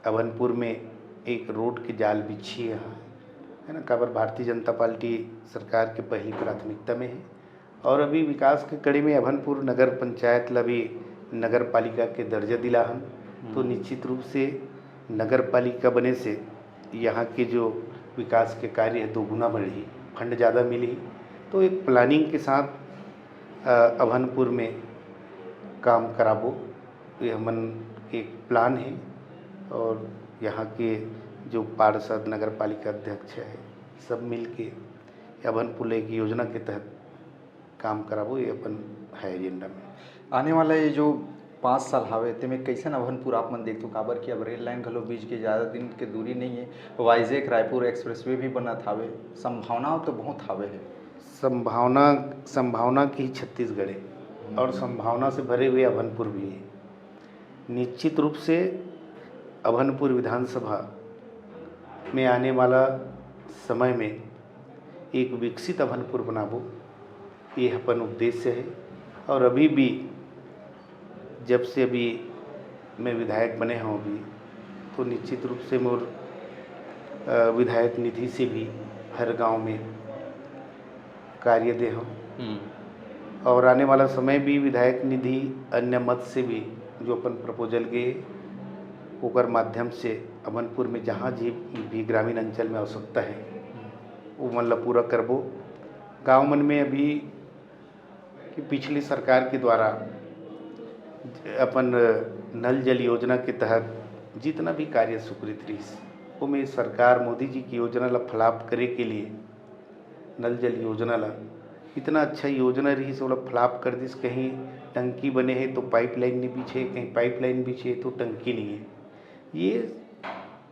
अभनपुर में एक रोड के जाल बिछही हे, है ना, काबर भारतीय जनता पार्टी सरकार के पहली प्राथमिकता में है। और अभी विकास के कड़ी में अभनपुर नगर पंचायत ला भी नगर पालिका के दर्जा दिला हन, तो हम्म। निश्चित रूप से नगर पालिका बने से यहाँ के जो विकास के कार्य है, दोगुना बढ़ही, फंड ज़्यादा मिलही। तो एक प्लानिंग के साथ, अ, अभनपुर में काम कराबो, ये हमन के एक प्लान है। और यहाँ के जो पार्षद, नगर पालिका अध्यक्ष है, सब मिल के अभनपुर एक योजना के तहत काम कराबो, ये अपन है एजेंडा में। आने वाला ये जो पाँच साल हावे, तेमे कैसन अभनपुर आप मन देखथो? काबर कि अब रेल लाइन घलो बीच के ज़्यादा दिन के दूरी नहीं है, वाइजैक रायपुर एक्सप्रेसवे भी बनत हावे, संभावना तो बहुत हावे है। संभावना, संभावना की छत्तीसगढ़ है और संभावना से भरे हुए अभनपुर भी है। निश्चित रूप से अभनपुर विधानसभा में आने वाला समय में एक विकसित अभनपुर बनाबो, ये अपन उद्देश्य है। और अभी भी, जब से अभी मैं विधायक बने हूँ अभी, तो निश्चित रूप से मोर, अ, विधायक निधि से भी हर गांव में कार्य दे हूँ। हम्म। और आने वाला समय भी विधायक निधि, अन्य मद से भी जो अपन प्रपोजल गए, ओकर माध्यम से अभनपुर में जहाँ जी भी ग्रामीण अंचल में आवश्यकता है, वो मन ला पूरा करबो। गाँव मन में अभी कि पिछली सरकार के द्वारा अपन नल जल योजना के तहत जितना भी कार्य स्वीकृत रहिस, ओमे सरकार मोदी जी की योजना ला फ्लॉप करे के लिए, नल जल योजना ला, इतना अच्छा योजना रहिस, ओला फ्लॉप कर दिस। कहीं टंकी बने है तो पाइपलाइन नहीं बिछे, कहीं पाइपलाइन बिछे तो टंकी नहीं है। ये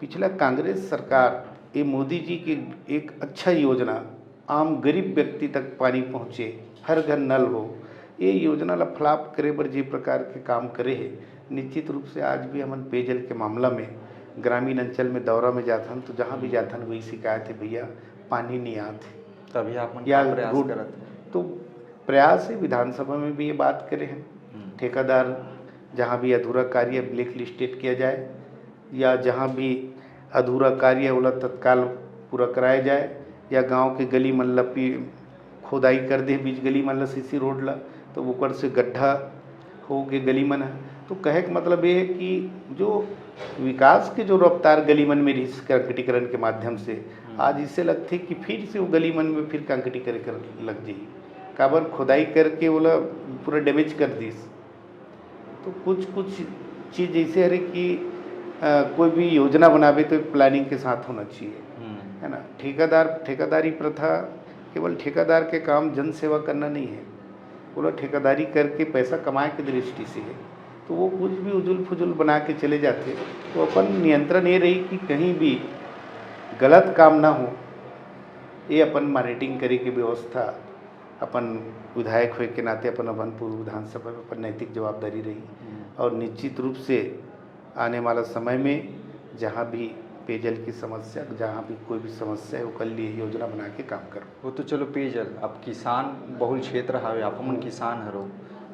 पिछला कांग्रेस सरकार, ये मोदी जी की एक अच्छा योजना, आम गरीब व्यक्ति तक पानी पहुँचे, हर घर नल हो, ये योजना ला फ्लॉप करे बर जे प्रकार के काम करे है, निश्चित रूप से आज भी हमन पेयजल के मामला में ग्रामीण अंचल में दौरा में जाथन, तो जहाँ भी जाथन, वही शिकायत है, "भैया, पानी नहीं आत है।" तभी आप मन या का प्रयास रोड करत हैं? तो प्रयास है, विधानसभा में भी ये बात करे हैं। हम्म। ठेकेदार जहाँ भी अधूरा कार्य ब्लैक लिस्टेड किया जाए, या जहाँ भी अधूरा कार्य ओला तत्काल पूरा कराया जाए, या गांव के गली मन ला पी-, खोदाई कर दे बीच गली मन ला, सीसी रोड ला, तो ओकर से गड्ढा हो के गली मन है। तो कहे के मतलब ये है कि जो विकास के जो रफ्तार गली मन में रहिस कंक्रीटीकरण के माध्यम से, हम्म। आज इसे लगथे कि फिर से वो गली मन में फिर कंक्रीटीकरण लग जाही। काबर खोदाई करके ओला पूरा डैमेज कर दिस। तो कुछ कुछ चीज़ जैसे हरे कि, अ, कोई भी योजना बनावे तो एक प्लानिंग के साथ होना चाहिए, हम्म। है ना? ठेकेदार, ठेकेदारी प्रथा केवल ठेकेदार के काम जन सेवा करना नहीं है, वो लोग ठेकेदारी करके पैसा कमाए के दृष्टि से है, तो वो कुछ भी उजुल फुजुल बना के चले जाते, तो अपन नियंत्रण ये रही कि कहीं भी गलत काम ना हो, ये अपन मॉनिटरिंग करे के व्यवस्था अपन विधायक होए के नाते अपन अभनपुर विधानसभा में अपन नैतिक जवाबदारी रही। हम्म। और निश्चित रूप से आने वाला समय में जहाँ भी पेयजल की समस्या, जहाँ भी कोई भी समस्या है, ओकर लिए योजना बना के काम करो। वो तो चलो पेयजल, अब किसान बहुल क्षेत्र हवे, आप मन हम्म। किसान हरो,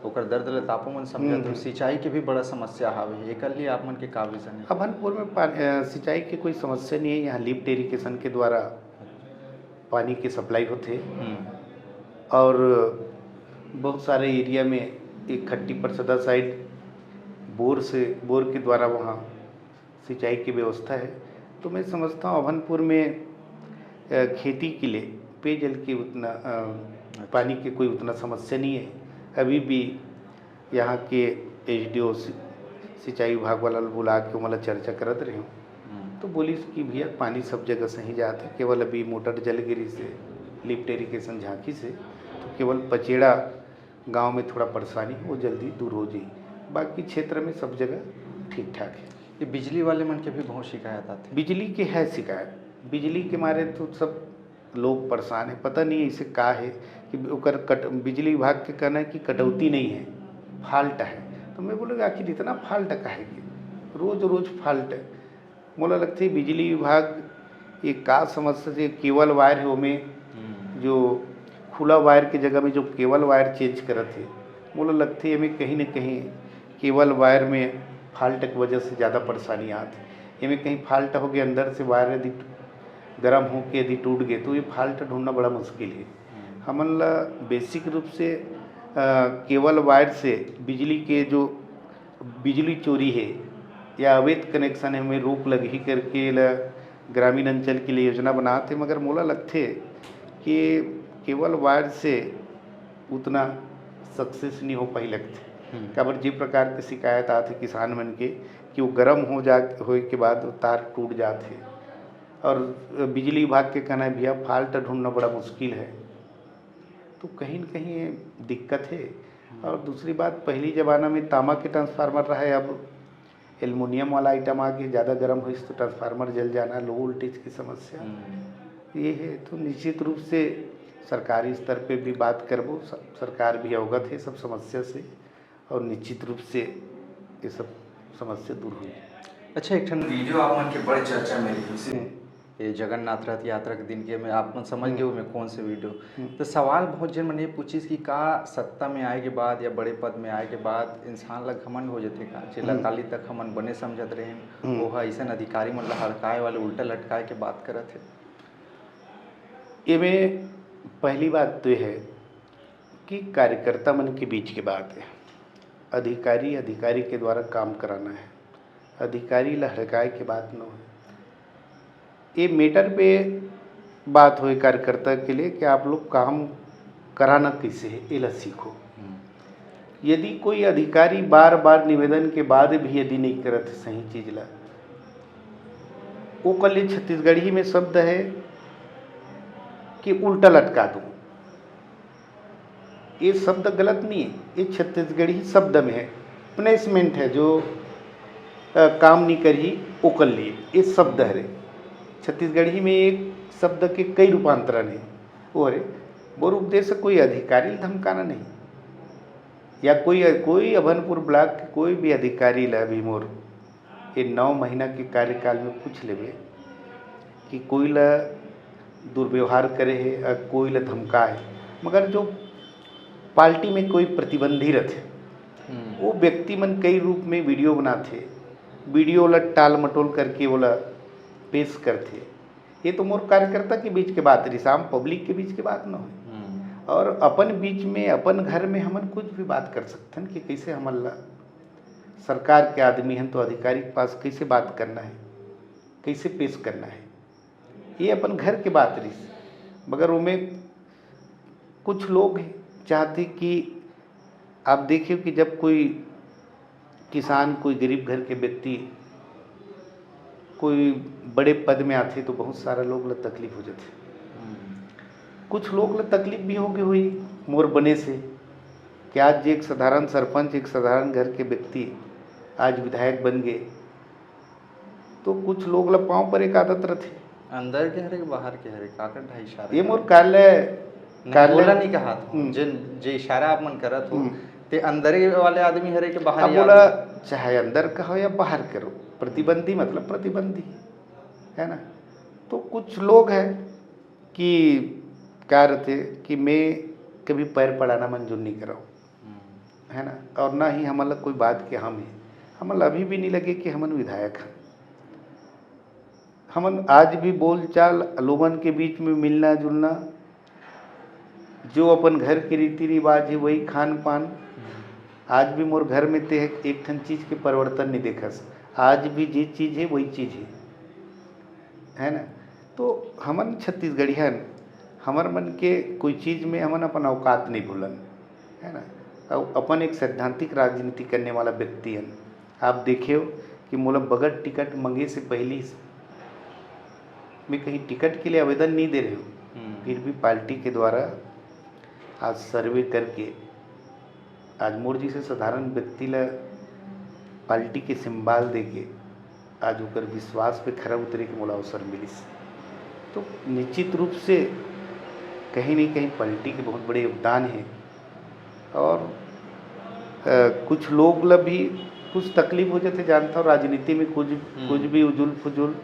ओकर दर्द ल त आपो मन समझत हम्म, हो। हम्म। सिंचाई के भी बड़ा समस्या हवे, एकर लिए आप मन के का विजन है? अभनपुर में पान-, अ, सिंचाई की कोई समस्या नहीं है। यहाँ लिफ्ट इरिगेशन के द्वारा पानी की सप्लाई होथे। हम्म। और बहुत सारे एरिया में एक खट्टी परसदा साइड बोर से, बोर के द्वारा वहाँ सिंचाई की व्यवस्था है। तो मैं समझता हूँ अभनपुर में, अ, खेती के लिए पेयजल की उतना, अ, अच्छा। पानी की कोई उतना समस्या नहीं है। अभी भी यहाँ के एसडीओ सि-, सिंचाई विभाग वाला ल बुला के ओमन ला चर्चा करत रहे हूँ। हम्म। तो बोलिस कि भैया, पानी सब जगह सही जात है, केवल अभी मोटर जल गिरी से, लिफ्ट इरिगेशन झांकी से, तो केवल पचेड़ा गांव में थोड़ा परेशानी, वो जल्दी दूर हो जाई। बाकी क्षेत्र में सब जगह ठीक ठाक है। ये बिजली वाले मन के भी बहुत शिकायत आथे। बिजली के है शिकायत, बिजली के मारे तो सब लोग परेशान है। पता नहीं इसे का है कि ओकर कट-, बिजली विभाग के कहना है कि कटौती नहीं है, फॉल्ट है। तो मैं बोलूँगा, आखिर इतना फॉल्ट का है कि रोज रोज फॉल्ट है? मोला लगथे बिजली विभाग ये का समस्या हे? केबल वायर हे, ओमे हम्म। जो खुला वायर के जगह में जो केबल वायर चेंज करत हे, मोला लगथे एमे कहीं न कहीं केबल वायर में फॉल्ट के वजह से ज़्यादा परेशानी आत हे। एमे कहीं फॉल्ट हो गए, अंदर से वायर यदि गरम होके यदि टूट गए, तो ये फॉल्ट ढूंढना बड़ा मुश्किल हे। हम्म। हमन ला बेसिक रूप से, अ, केबल वायर से बिजली के जो बिजली चोरी हे या अवैध कनेक्शन हे, ओमे रोक लगही करके एला ग्रामीण अंचल के लिए योजना बनात हे, मगर मोला लगथे कि केबल वायर से उतना सक्सेस नहीं हो पाही लगथे। हम्म। काबर जे प्रकार के शिकायत आथे किसान मन के कि वो गरम हो जा, होए के बाद वो तार टूट जात हे, और बिजली विभाग के कहना हे, "भैया, फॉल्ट ढूंढना बड़ा मुश्किल है।" तो कहीं न कहीं ये दिक्कत हे। हम्म। और दूसरी बात, पहली जमाना में तांबा के ट्रांसफार्मर रहे, अब एल्युमिनियम वाला आइटम आ गया, ज़्यादा गर्म होइस तो ट्रांसफार्मर जल जाना, लो वोल्टेज की समस्या। हम्म। ये है, तो निश्चित रूप से सरकारी स्तर पे भी बात करबो, स-, सरकार भी अवगत है सब समस्या से, और निश्चित रूप से ये सब समस्या दूर होगी। अच्छा, एक ठन वीडियो आप मन के बड़े चर्चा में रहिस हे। हम्म। ये जगन्नाथ रथ यात्रा के दिन के में आप मन समझ हम्म। गए हो मैं कौन से वीडियो। हम्म। तो सवाल बहुत झन मन ये पूछिस कि का सत्ता में आए के बाद या बड़े पद में आए के बाद इंसान ला घमंड हो जाथे का? जेला हम्म। काली तक हमन बने समझत रहे, हम्म। वो ह अइसन अधिकारी मन ला हड़काए वाले, उल्टा लटकाए के बात करत हे। एमे पहली बात तो ये है कि कार्यकर्ता मन के बीच के बात है, अधिकारी अधिकारी के द्वारा काम कराना है, अधिकारी ला हड़काए के बात न हो। ये मैटर पे बात होए कार्यकर्ता के लिए कि आप लोग काम कराना कैसे है, ये ला सीखो। हम्म। यदि कोई अधिकारी बार बार निवेदन के बाद भी यदि नहीं करत सही चीज ला, ओकर लिए छत्तीसगढ़ी में शब्द है कि उल्टा लटका दो। ये शब्द गलत नहीं है, ये छत्तीसगढ़ी शब्द में है, पनिशमेंट है जो, अ, काम नहीं करी ओकर लिए, ये शब्द हरे। छत्तीसगढ़ी में एक शब्द के कई रूपांतरण है। वो हरे, मोर उपदेश कोई अधिकारी धमकाना नहीं, या कोई, कोई अभनपुर ब्लॉक के कोई भी अधिकारी ला भी मोर ये नौ महीना के कार्यकाल में पूछ लेबे कि कोई ला दुर्व्यवहार करे हे, अ, कोई ला धमका हे, मगर जो पार्टी में कोई प्रतिबंधी रथे, हम्म। वो व्यक्ति मन कई रूप में वीडियो बनाथे, वीडियो ला टाल मटोल करके ओला पेश करथे। ये तो मोर कार्यकर्ता के बीच के बात रहिस, आम पब्लिक के बीच के बात न हो। हम्म। और अपन बीच में, अपन घर में हमन कुछ भी बात कर सकथन कि कैसे हमन ला सरकार के आदमी हन तो अधिकारी के पास कैसे बात करना है, कैसे पेश करना है, ये अपन घर के बात रहिस। मगर ओमे कुछ लोग चाहते कि आप देखिए कि जब कोई किसान, कोई गरीब घर के व्यक्ति कोई बड़े पद में आथे तो बहुत सारा लोग ला तकलीफ हो जाथे। हम्म। कुछ लोग ला तकलीफ भी हो गई हुई मोर बने से कि आज जे एक साधारण सरपंच, एक साधारण घर के व्यक्ति आज विधायक बन गए, तो कुछ लोग ला पाँव पर एक आदत रथे। अंदर के हरे कि बाहर के हरे, काकर ढाई इशारा ये मोर कार्यालय, नहीं, कार्यालय बोला नहीं कहा था। हम्म। जिन, जे इशारा आप मन करत हो, हम्म। ते अंदर वाले आदमी हरे कि बाहर अब ही बोला, आदमी? चाहे अंदर का हो या बाहर करो, प्रतिबंधी मतलब प्रतिबंधी, है ना? तो कुछ लोग हैं कि क्या रहते कि मैं कभी पैर पड़ाना मंजूर नहीं कराऊँ, हम्म। है ना? और ना ही हमन ला कोई बात के हम है, हमन ला अभी भी नहीं लगे कि हमन विधायक हैं। हमन आज भी बोलचाल, लोगन के बीच में मिलना जुलना, जो अपन घर के रीति रिवाज है, वही खान पान। आज भी मोर घर में ते एक ठन चीज के परिवर्तन नहीं देखस, आज भी जे चीज है, वही चीज है, है ना? तो हमन छत्तीसगढ़ियन, हमर मन के कोई चीज में हमन अपन औकात नहीं भूलन, है ना? अउ अपन एक सैद्धांतिक राजनीति करने वाला व्यक्ति हन। आप देखेव कि मोला बगैर टिकट मंगे से पहली मैं कहीं टिकट के लिए आवेदन नहीं दे रहे हूँ, हम्म। फिर भी पार्टी के द्वारा आज सर्वे करके आज मोर जैसे साधारण व्यक्ति ला पार्टी के सिंबल दे के आज ओकर विश्वास पे खरा उतरे के मोला अवसर मिलिस। तो निश्चित रूप से कहीं नहीं कहीं पार्टी के बहुत बड़े योगदान है। और, अ, कुछ लोग ला भी कुछ तकलीफ हो जाथे, जानता हूँ, राजनीति में कुछ, हम्म। कुछ भी उजुल फुजुल,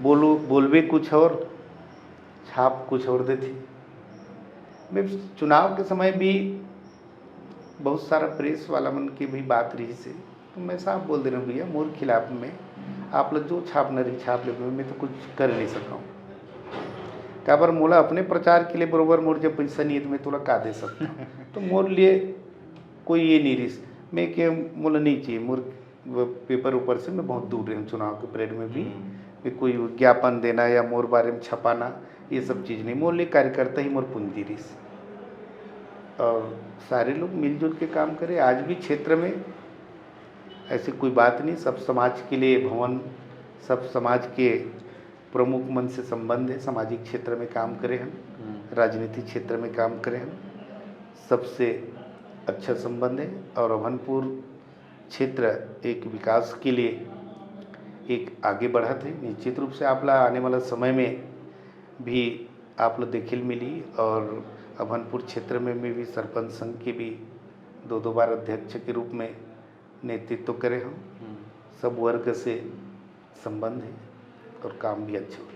बोलू बोलबे कुछ और, छाप कुछ और देथे। मैं चुनाव के समय भी बहुत सारा प्रेस वाला मन के भी बात रहिस हे, तो मैं साफ बोल दे रहा हूँ, भैया, मोर खिलाफ में आप लोग जो छापना रही छाप ले, मैं तो कुछ कर नहीं सकता हूँ। काबर मोला अपने प्रचार के लिए बरोबर मोर जब पैसा नहीं है तो मैं तोला का दे सकता हूँ? तो मोर लिए कोई ये नहीं रिस, मैं के मोला नहीं चाहिए, मोर वो पेपर ऊपर से मैं बहुत दूर रहे हूँ चुनाव के परेड में भी। हम्म। मैं कोई विज्ञापन देना या मोर बारे में छपाना, ये सब चीज़ नहीं। मोर लिए कार्यकर्ता ही मोर पूंजी रिस। और सारे लोग मिलजुल के काम करें। आज भी क्षेत्र में ऐसी कोई बात नहीं, सब समाज के लिए भवन, सब समाज के प्रमुख मन से संबंध है। सामाजिक क्षेत्र में काम करे हम, हम्म। राजनीतिक क्षेत्र में काम करे हम, सबसे अच्छा संबंध है। और अभनपुर क्षेत्र एक विकास के लिए एक आगे बढ़त है। निश्चित रूप से आप ला आने वाला समय में भी आप ला देखे ल मिली। और अभनपुर क्षेत्र में, में भी सरपंच संघ के भी दो दो बार अध्यक्ष के रूप में नेतृत्व करे हम। हम्म। सब वर्ग से संबंध है और काम भी अच्छा हुई।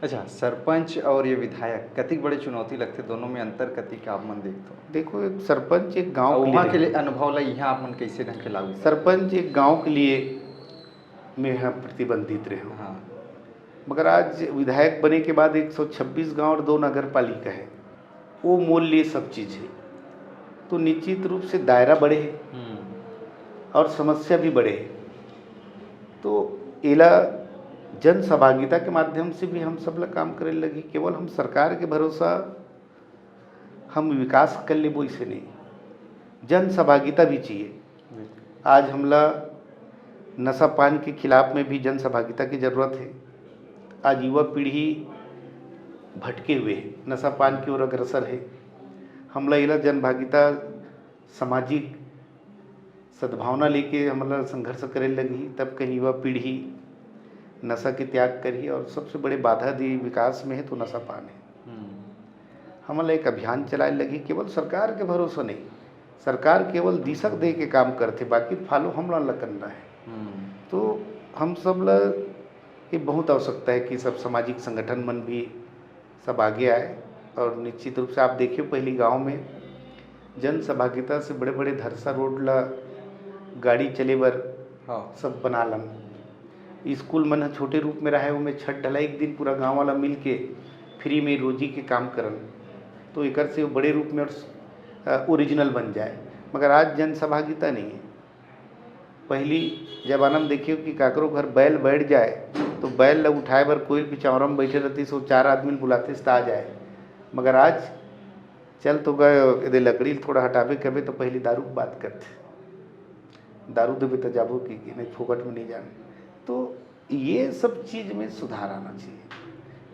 अच्छा, सरपंच और ये विधायक कतिक बड़े चुनौती लगथे, दोनों में अंतर कतिक आप मन देखथो? देखो, एक सरपंच एक गांव और के लिए वहाँ के लिए अनुभव ला यहाँ आप मन कैसे ढंग के लागू करथो? सरपंच एक गांव के लिए मैं यहाँ प्रतिबंधित रहे हूँ। हाँ। मगर आज विधायक बने के बाद एक सौ छब्बीस गांव और दो नगर पालिका है, वो मोर लिए सब चीज़ है। तो निश्चित रूप से दायरा बड़े है हम्म। और समस्या भी बड़े है। तो एला जन सहभागिता के माध्यम से भी हम सब ला काम करे लगी। केवल हम सरकार के भरोसा, हम विकास कर लेबो, इसे नहीं, जन सहभागिता भी चाहिए। बिल्कुल। आज हमला नशा पान के खिलाफ में भी जन सहभागिता की जरूरत है। आज युवा पीढ़ी भटके हुए है, नशा पान की ओर अग्रसर है। हमला एला जनभागिता, सामाजिक सद्भावना लेके हमला संघर्ष करे लगही, तब कहीं युवा पीढ़ी नशा के त्याग करही। और सबसे बड़े बाधा दी विकास में है तो नशा पान है। हम्म। हमला एक अभियान चलाए लगही, केवल सरकार के भरोसा नहीं, सरकार केवल दिशा दे के काम करथे, बाकी फॉलो हमला ला करना है। हम्म। तो हम सब ला ये बहुत आवश्यकता है कि सब सामाजिक संगठन मन भी सब आगे आए। और निश्चित रूप से आप देखियो, पहली गांव में जन सहभागिता से बड़े-बड़े धरसा रोड ला गाड़ी चले बर हाँ। सब बना लन। स्कूल मन ह छोटे रूप में रहे, ओमे छत ढलाई एक दिन पूरा गांव वाला मिल के फ्री में रोजी के काम करन, तो एकर से बड़े रूप में और, अ, ओरिजिनल बन जाए। मगर आज जन सहभागिता नहीं है। पहली जमाना में देखियो कि काकरो घर बैल बैठ जाए, तो बैल ला उठाए बर कोई भी चौरा में बैठे रहती, सो चार आदमी ल बुलाते, त आ जाए। मगर आज चल तो गए, एदे लकड़ी ल थोड़ा हटाबे कबे, तो पहली दारू के बात करते, दारू देबे तो जाबो की, कि नहीं, फोकट में नहीं जाने। तो ये सब चीज में सुधार आना चाहिए,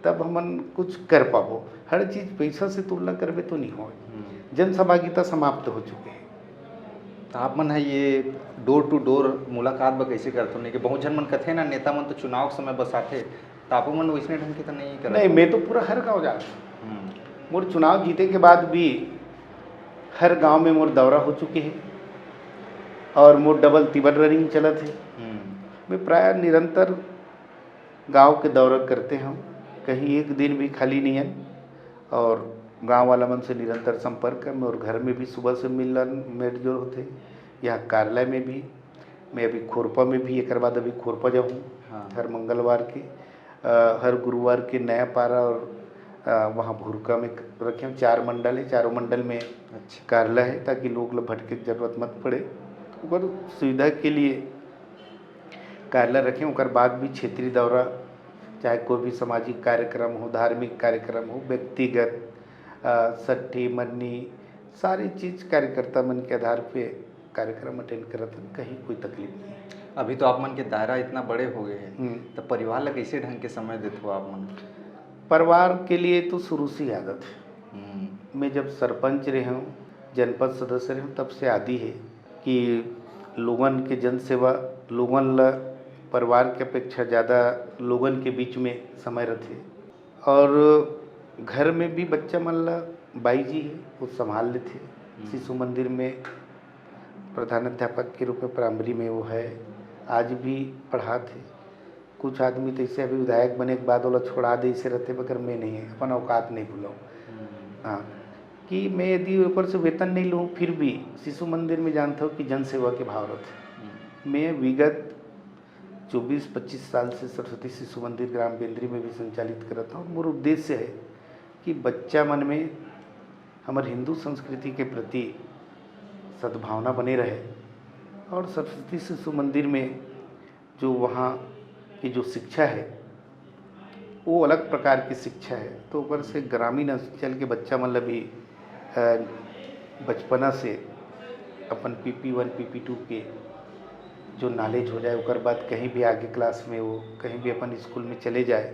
तब हमन कुछ कर पाबो। हर चीज पैसा से तुलना करबे तो नहीं हो। हम्म। जन सहभागिता समाप्त हो चुके हैं। तो आप मन है ये डोर टू डोर मुलाकात बर कैसे करथो? नहीं कि बहुत झन मन कथे ना, नेता मन तो चुनाव के समय बस आथे, तो आप मन वैसने ढंग के तो नहीं करत नहीं, हो? मैं तो पूरा हर गांव जात हूँ। हम्म। मोर चुनाव जीते के बाद भी हर गांव में मोर दौरा हो चुके हैं और मोर डबल तिब्बत रनिंग चलत है। हम्म। मैं प्रायः निरंतर गांव के दौरा करते हूँ, कहीं एक दिन भी खाली नहीं है। और गांव वाला मन से निरंतर संपर्क है। मैं और घर में भी सुबह से मिलन मेलजोल होते, यहाँ कार्यालय में भी। मैं अभी खोरपा में भी, एक बाद अभी खोरपा जाऊँ हाँ। हर मंगलवार के, अ, हर गुरुवार के नया पारा और, अ, वहाँ भुरका में रखे हूँ। चार मंडल है, चारों मंडल में अच्छा। कार्यालय है, ताकि लोग ला भटके के जरूरत मत पड़े। ओकर सुविधा के लिए कार्यालय रखे, ओकर बाद भी क्षेत्रीय दौरा, चाहे कोई भी सामाजिक कार्यक्रम हो, धार्मिक कार्यक्रम हो, व्यक्तिगत, अ, सट्ठी, मन्नी, सारी चीज कार्यकर्ता मन के आधार पे कार्यक्रम अटेंड करत हन, कहीं कोई तकलीफ नहीं। अभी तो आप मन के दायरा इतना बड़े हो गए हैं, हम्म। तो परिवार ला कैसे ढंग के समय देथो आप मन? परिवार के लिए तो शुरू से ही आदत है। हम्म। मैं जब सरपंच रहे हूँ, जनपद सदस्य रहे हूँ, तब से आदि है कि लोगन के जनसेवा, लोगन ला परिवार के अपेक्षा ज़्यादा लोगन के बीच में समय रथे। और घर में भी बच्चा मन ला, बाई जी है, वो संभाल लेथे। हम्म। शिशु मंदिर में प्रधानाध्यापक के रूप में प्राइमरी में वो है, आज भी पढ़ात है। कुछ आदमी तो ऐसे अभी विधायक बने के बाद ओला छोड़ा दे, ऐसे रहते, मगर मैं नहीं, अपन औकात नहीं भूलूँ। हाँ, कि मैं यदि ऊपर से वेतन नहीं लूँ, फिर भी शिशु मंदिर में जानता हूँ कि जन सेवा के भाव रहते। मैं विगत चौबीस पच्चीस साल से सरस्वती शिशु मंदिर ग्राम बेंदरी में भी संचालित करता हूँ। मोर उद्देश्य है कि बच्चा मन में हमर हिंदू संस्कृति के प्रति सद्भावना बने रहे और सरस्वती शिशु मंदिर में जो वहाँ की जो शिक्षा है, वो अलग प्रकार की शिक्षा है। तो ओकर से ग्रामीण अंचल के बच्चा मन ल भी, अ, बचपना से अपन पी पी वन, पी पी टू के जो नॉलेज हो जाए, ओकर बाद कहीं भी आगे क्लास में वो कहीं भी अपन स्कूल में चले जाए,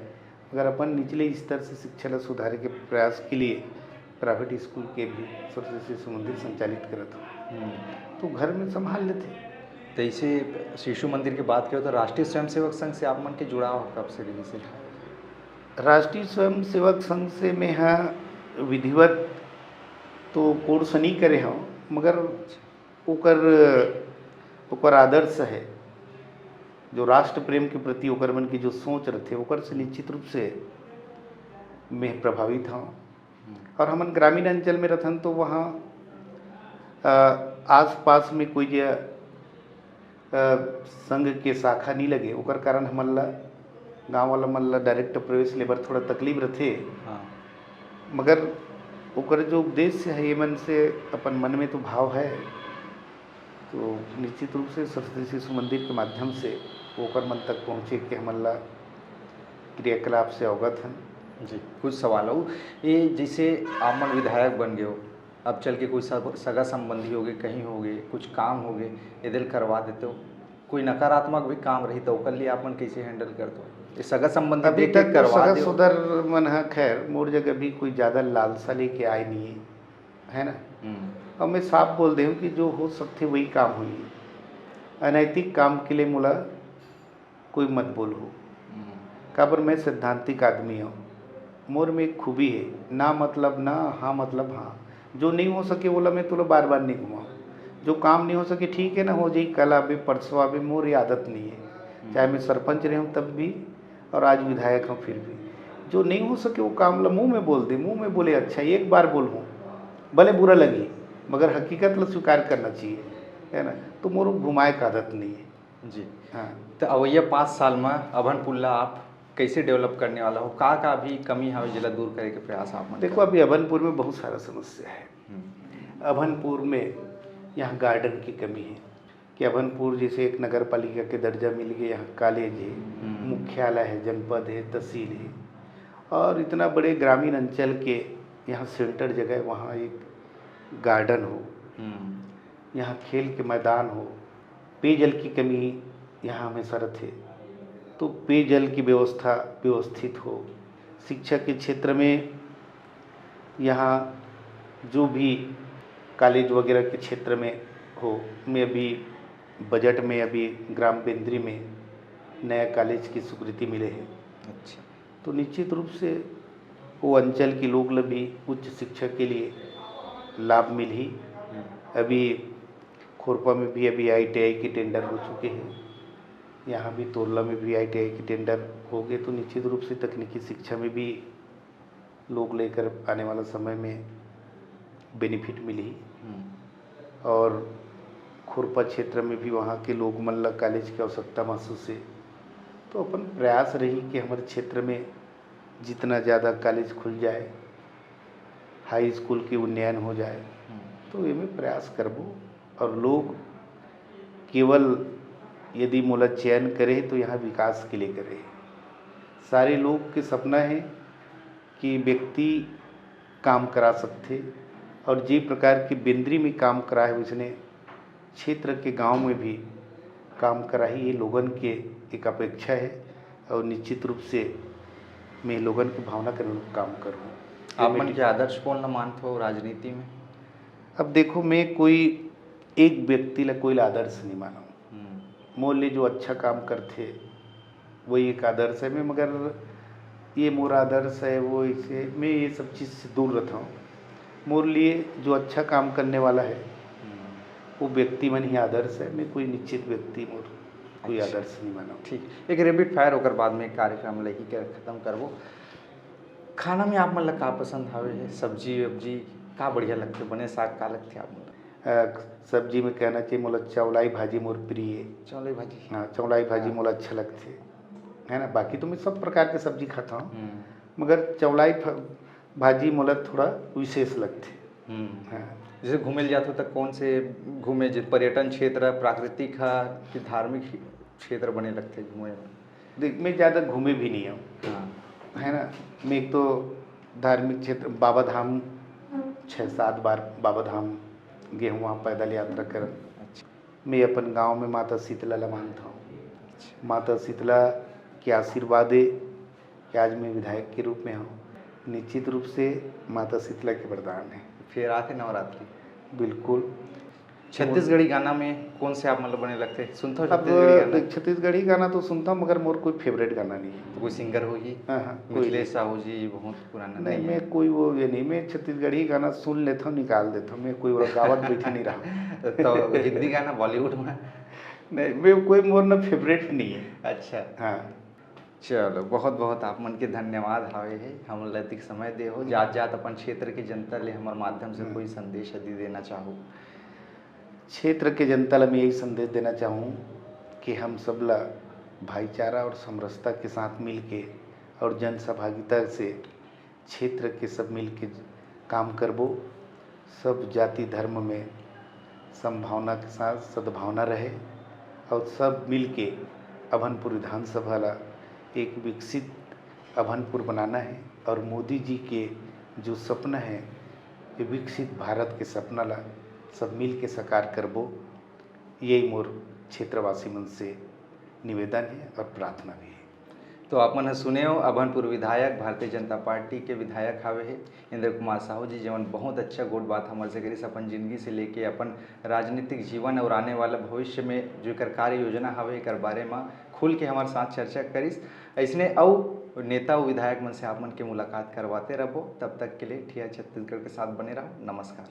अगर अपन निचले स्तर से शिक्षा ला सुधारे के प्रयास के लिए प्राइवेट स्कूल के भी सरस्वती शिशु मंदिर संचालित करत हो, हम्म। तो घर में संभाल लेते। तो इसे शिशु मंदिर की बात करो तो राष्ट्रीय स्वयंसेवक संघ से आप मन के जुड़ाव कब से रहिस हे? राष्ट्रीय स्वयंसेवक संघ से मैं हा विधिवत तो कोर्स नहीं करे हूँ, मगर ओकर, ओकर आदर्श है, जो राष्ट्र प्रेम के प्रति ओकर मन की जो सोच रथे, ओकर से निश्चित रूप से मैं प्रभावित हूँ। और हमन ग्रामीण अंचल में रथन तो वहाँ, अ, आसपास में कोई जे, अ, संघ के शाखा नहीं लगे, ओकर कारण हमन ला, गाँव वाला मन ला डायरेक्ट प्रवेश लेबर थोड़ा तकलीफ रथे। हाँ। मगर ओकर जो उद्देश्य है, ये मन से अपन मन में तो भाव है, तो निश्चित रूप से सरस्वती शिशु मंदिर के माध्यम से ओकर मन तक पहुँचे के हमन ला क्रियाकलाप से अवगत हन। जी, कुछ सवाल हो, ये जैसे आप मन विधायक बन गए हो, अब चल के कोई सग-, सगा संबंधी हो गए, कहीं हो गए, कुछ काम हो गए, एदे ल करवा देते हो, कोई नकारात्मक भी काम रही तो ओकर लिए आप मन कैसे हैंडल करते हो? ये सगा संबंधी अभी देख के तक तो करवा सगा दे हो। सुधर मन ह खैर मोर जगह भी कोई ज़्यादा लालसा लेके आए नहीं है, है ना? हम्म। और मैं साफ बोल दे हूँ कि जो हो सकथे वही काम होही। अनैतिक काम के लिए मोला कोई मत बोलहू। हम्म। काबर मैं सैद्धांतिक आदमी हूँ। मोर में एक खूबी है, ना मतलब ना, हाँ मतलब हाँ। जो नहीं हो सके, ओला मैं तोला बार बार नहीं घुमाऊँ। जो काम नहीं हो सके, ठीक है ना, हो जाई, कल आबे, परसों आबे, मोर ये आदत नहीं है। हम्म। चाहे मैं सरपंच रहूँ तब भी, और आज विधायक हूँ फिर भी। जो नहीं हो सके, वो काम ला मुँह में बोल दे, मुँह में बोले, अच्छा, एक बार बोलहूँ, भले बुरा लगी, मगर हकीकत ला स्वीकार करना चाहिए, है ना? तो मोर घुमाए का आदत नहीं है। जी। हाँ। तो अवैया पाँच साल में अभनपुर ला आप कैसे डेवलप करने वाला हो? का का अभी कमी है, जेला दूर करे के प्रयास आप मन देखो, करत? अभी अभनपुर में बहुत सारा समस्या है। हम्म। अभनपुर में यहाँ गार्डन की कमी है कि अभनपुर जैसे एक नगर पालिका के दर्जा मिल गए, यहाँ कॉलेज है, हम्म। मुख्यालय है, जनपद है, तहसील है, और इतना बड़े ग्रामीण अंचल के यहाँ सेंटर जगह है, वहाँ एक गार्डन हो, हम्म। यहाँ खेल के मैदान हो, पेयजल की कमी यहाँ हमेशा रहते, तो पेयजल की व्यवस्था व्यवस्थित हो। शिक्षा के क्षेत्र में यहाँ जो भी कॉलेज वगैरह के क्षेत्र में हो, मैं अभी बजट में अभी ग्राम बेंदरी में नया कॉलेज की स्वीकृति मिले है। अच्छा। तो निश्चित रूप से वो अंचल के लोग ल भी उच्च शिक्षा के लिए लाभ मिलही। हम्म। अभी खोरपा में भी अभी आई टी आई के टेंडर हो चुके हैं, यहाँ भी तोरला में भी आई टी आई के टेंडर हो गए, तो निश्चित रूप से तकनीकी शिक्षा में भी लोग लेकर आने वाला समय में बेनिफिट मिलही। हम्म। और खुरपा क्षेत्र में भी वहाँ के लोग मन ला कॉलेज की आवश्यकता महसूस है, तो अपन प्रयास रही कि हमारे क्षेत्र में जितना ज़्यादा कॉलेज खुल जाए, हाई स्कूल के उन्नयन हो जाए, हम्म। तो ये में प्रयास करबो। और लोग केवल यदि मोला चयन करे तो यहाँ विकास के लिए करे। सारे लोग के सपना है कि व्यक्ति काम करा सकथे और जे प्रकार के बेंदरी में काम कराए, वैसने क्षेत्र के गांव में भी काम कराही, ये लोगन के एक अपेक्षा है। और निश्चित रूप से मैं लोगन के भावना के अनुरूप काम करूँ। आप मन के आदर्श कौन ला मानथो राजनीति में? अब देखो, मैं कोई एक व्यक्ति ला कोई ला आदर्श नहीं मानूँ। हम्म। मोर ले जो अच्छा काम करथे, वही एक आदर्श है। मैं, मगर ये मोर आदर्श है, वो इसे, मैं ये सब चीज़ से दूर रहता हूँ। मोर लिए जो अच्छा काम करने वाला है, हम्म। वो व्यक्ति मन ही आदर्श है। मैं कोई निश्चित व्यक्ति मोर कोई आदर्श नहीं मानव। ठीक, एक रैपिड फायर, ओकर बाद में कार्यक्रम ल ही कर, खत्म करबो। खाना में आप मन ला का पसंद हवे? सब्जी वब्जी का बढ़िया लगथे? बने साग का लगथे आप मन ला? अ, सब्जी में कहना चाहिए, मोला चौलाई भाजी मोर प्रिय। चौलाई भाजी। हाँ, चौलाई भाजी हाँ। मोला अच्छा लगथे, है ना। बाकी तो मैं सब प्रकार के सब्जी खाता हूँ, हम्म। मगर चौलाई फ-, भाजी मोला थोड़ा विशेष लगथे। हम्म। हाँ। जैसे घूमे ल जाथो त कौन से घूमे, जे पर्यटन क्षेत्र, प्राकृतिक हा कि धार्मिक क्षेत्र बने लगथे घूमे में? देख, मैं ज़्यादा घूमे भी नहीं हूँ, हाँ। है ना। मैं एक तो धार्मिक क्षेत्र, बाबा धाम, छः सात बार बाबा धाम गे हूँ, वहाँ पैदल यात्रा करन। अच्छा। मैं अपन गांव में माता शीतला ला मानता हूँ। अच्छा। माता शीतला के आशीर्वाद है कि आज मैं विधायक के रूप में हूँ। निश्चित रूप से माता शीतला के वरदान है। फिर आते नवरात्रि। बिल्कुल। छत्तीसगढ़ी गाना में कौन से आप मन ला बने लगथे? सुनथव अब छत्तीसगढ़ी गाना? देख, छत्तीसगढ़ी गाना तो सुनता हूँ, मगर मोर कोई फेवरेट गाना नहीं है। तो कोई सिंगर होही? हाँ, हाँ, कोई मिथिलेश नहीं। साहू जी बहुत पुराना नहीं, नहीं है। मैं कोई वो ये नहीं, मैं छत्तीसगढ़ी गाना सुन लेता हूँ, निकाल देता हूँ, मैं कोई वो गावत बैठे नहीं रहा। तो हिंदी गाना बॉलीवुड में? नहीं, मैं कोई मोर ना फेवरेट नहीं है। अच्छा। हाँ। चलो, बहुत बहुत आप मन के धन्यवाद हावे हे, हमन ला अतिक समय दे हो। हम्म। जात जात अपन क्षेत्र के जनता ले हमर माध्यम से हम्म। कोई संदेश यदि देना चाहो? क्षेत्र के जनता ला मैं यही संदेश देना चाहूँ कि हम सब ला भाईचारा और समरसता के साथ मिलके और जन सहभागिता से क्षेत्र के सब मिल के काम करबो। सब जाति धर्म में संभावना के साथ सद्भावना रहे और सब मिल के अभनपुर विधानसभा ला एक विकसित अभनपुर बनाना है और मोदी जी के जो सपना है, ये विकसित भारत के सपना ला सब मिल के साकार करबो। यही मोर क्षेत्रवासी मन से निवेदन है और प्रार्थना भी है। तो आप मन ह सुने हो, अभनपुर विधायक, भारतीय जनता पार्टी के विधायक हावे हे इंद्र कुमार साहू जी, जेमन बहुत अच्छा गोठ बात हमर से करिस, अपन जिंदगी से लेके अपन राजनीतिक जीवन और आने वाला भविष्य में जो एकर कार्य योजना हावे, एकर बारे म खुल के हमर साथ चर्चा करिस। अइसने अउ नेता अउ विधायक मन से आप मन के मुलाकात करवाते रहबो। तब तक के लिए ठिया छत्तीसगढ़ के साथ बने रहो। नमस्कार।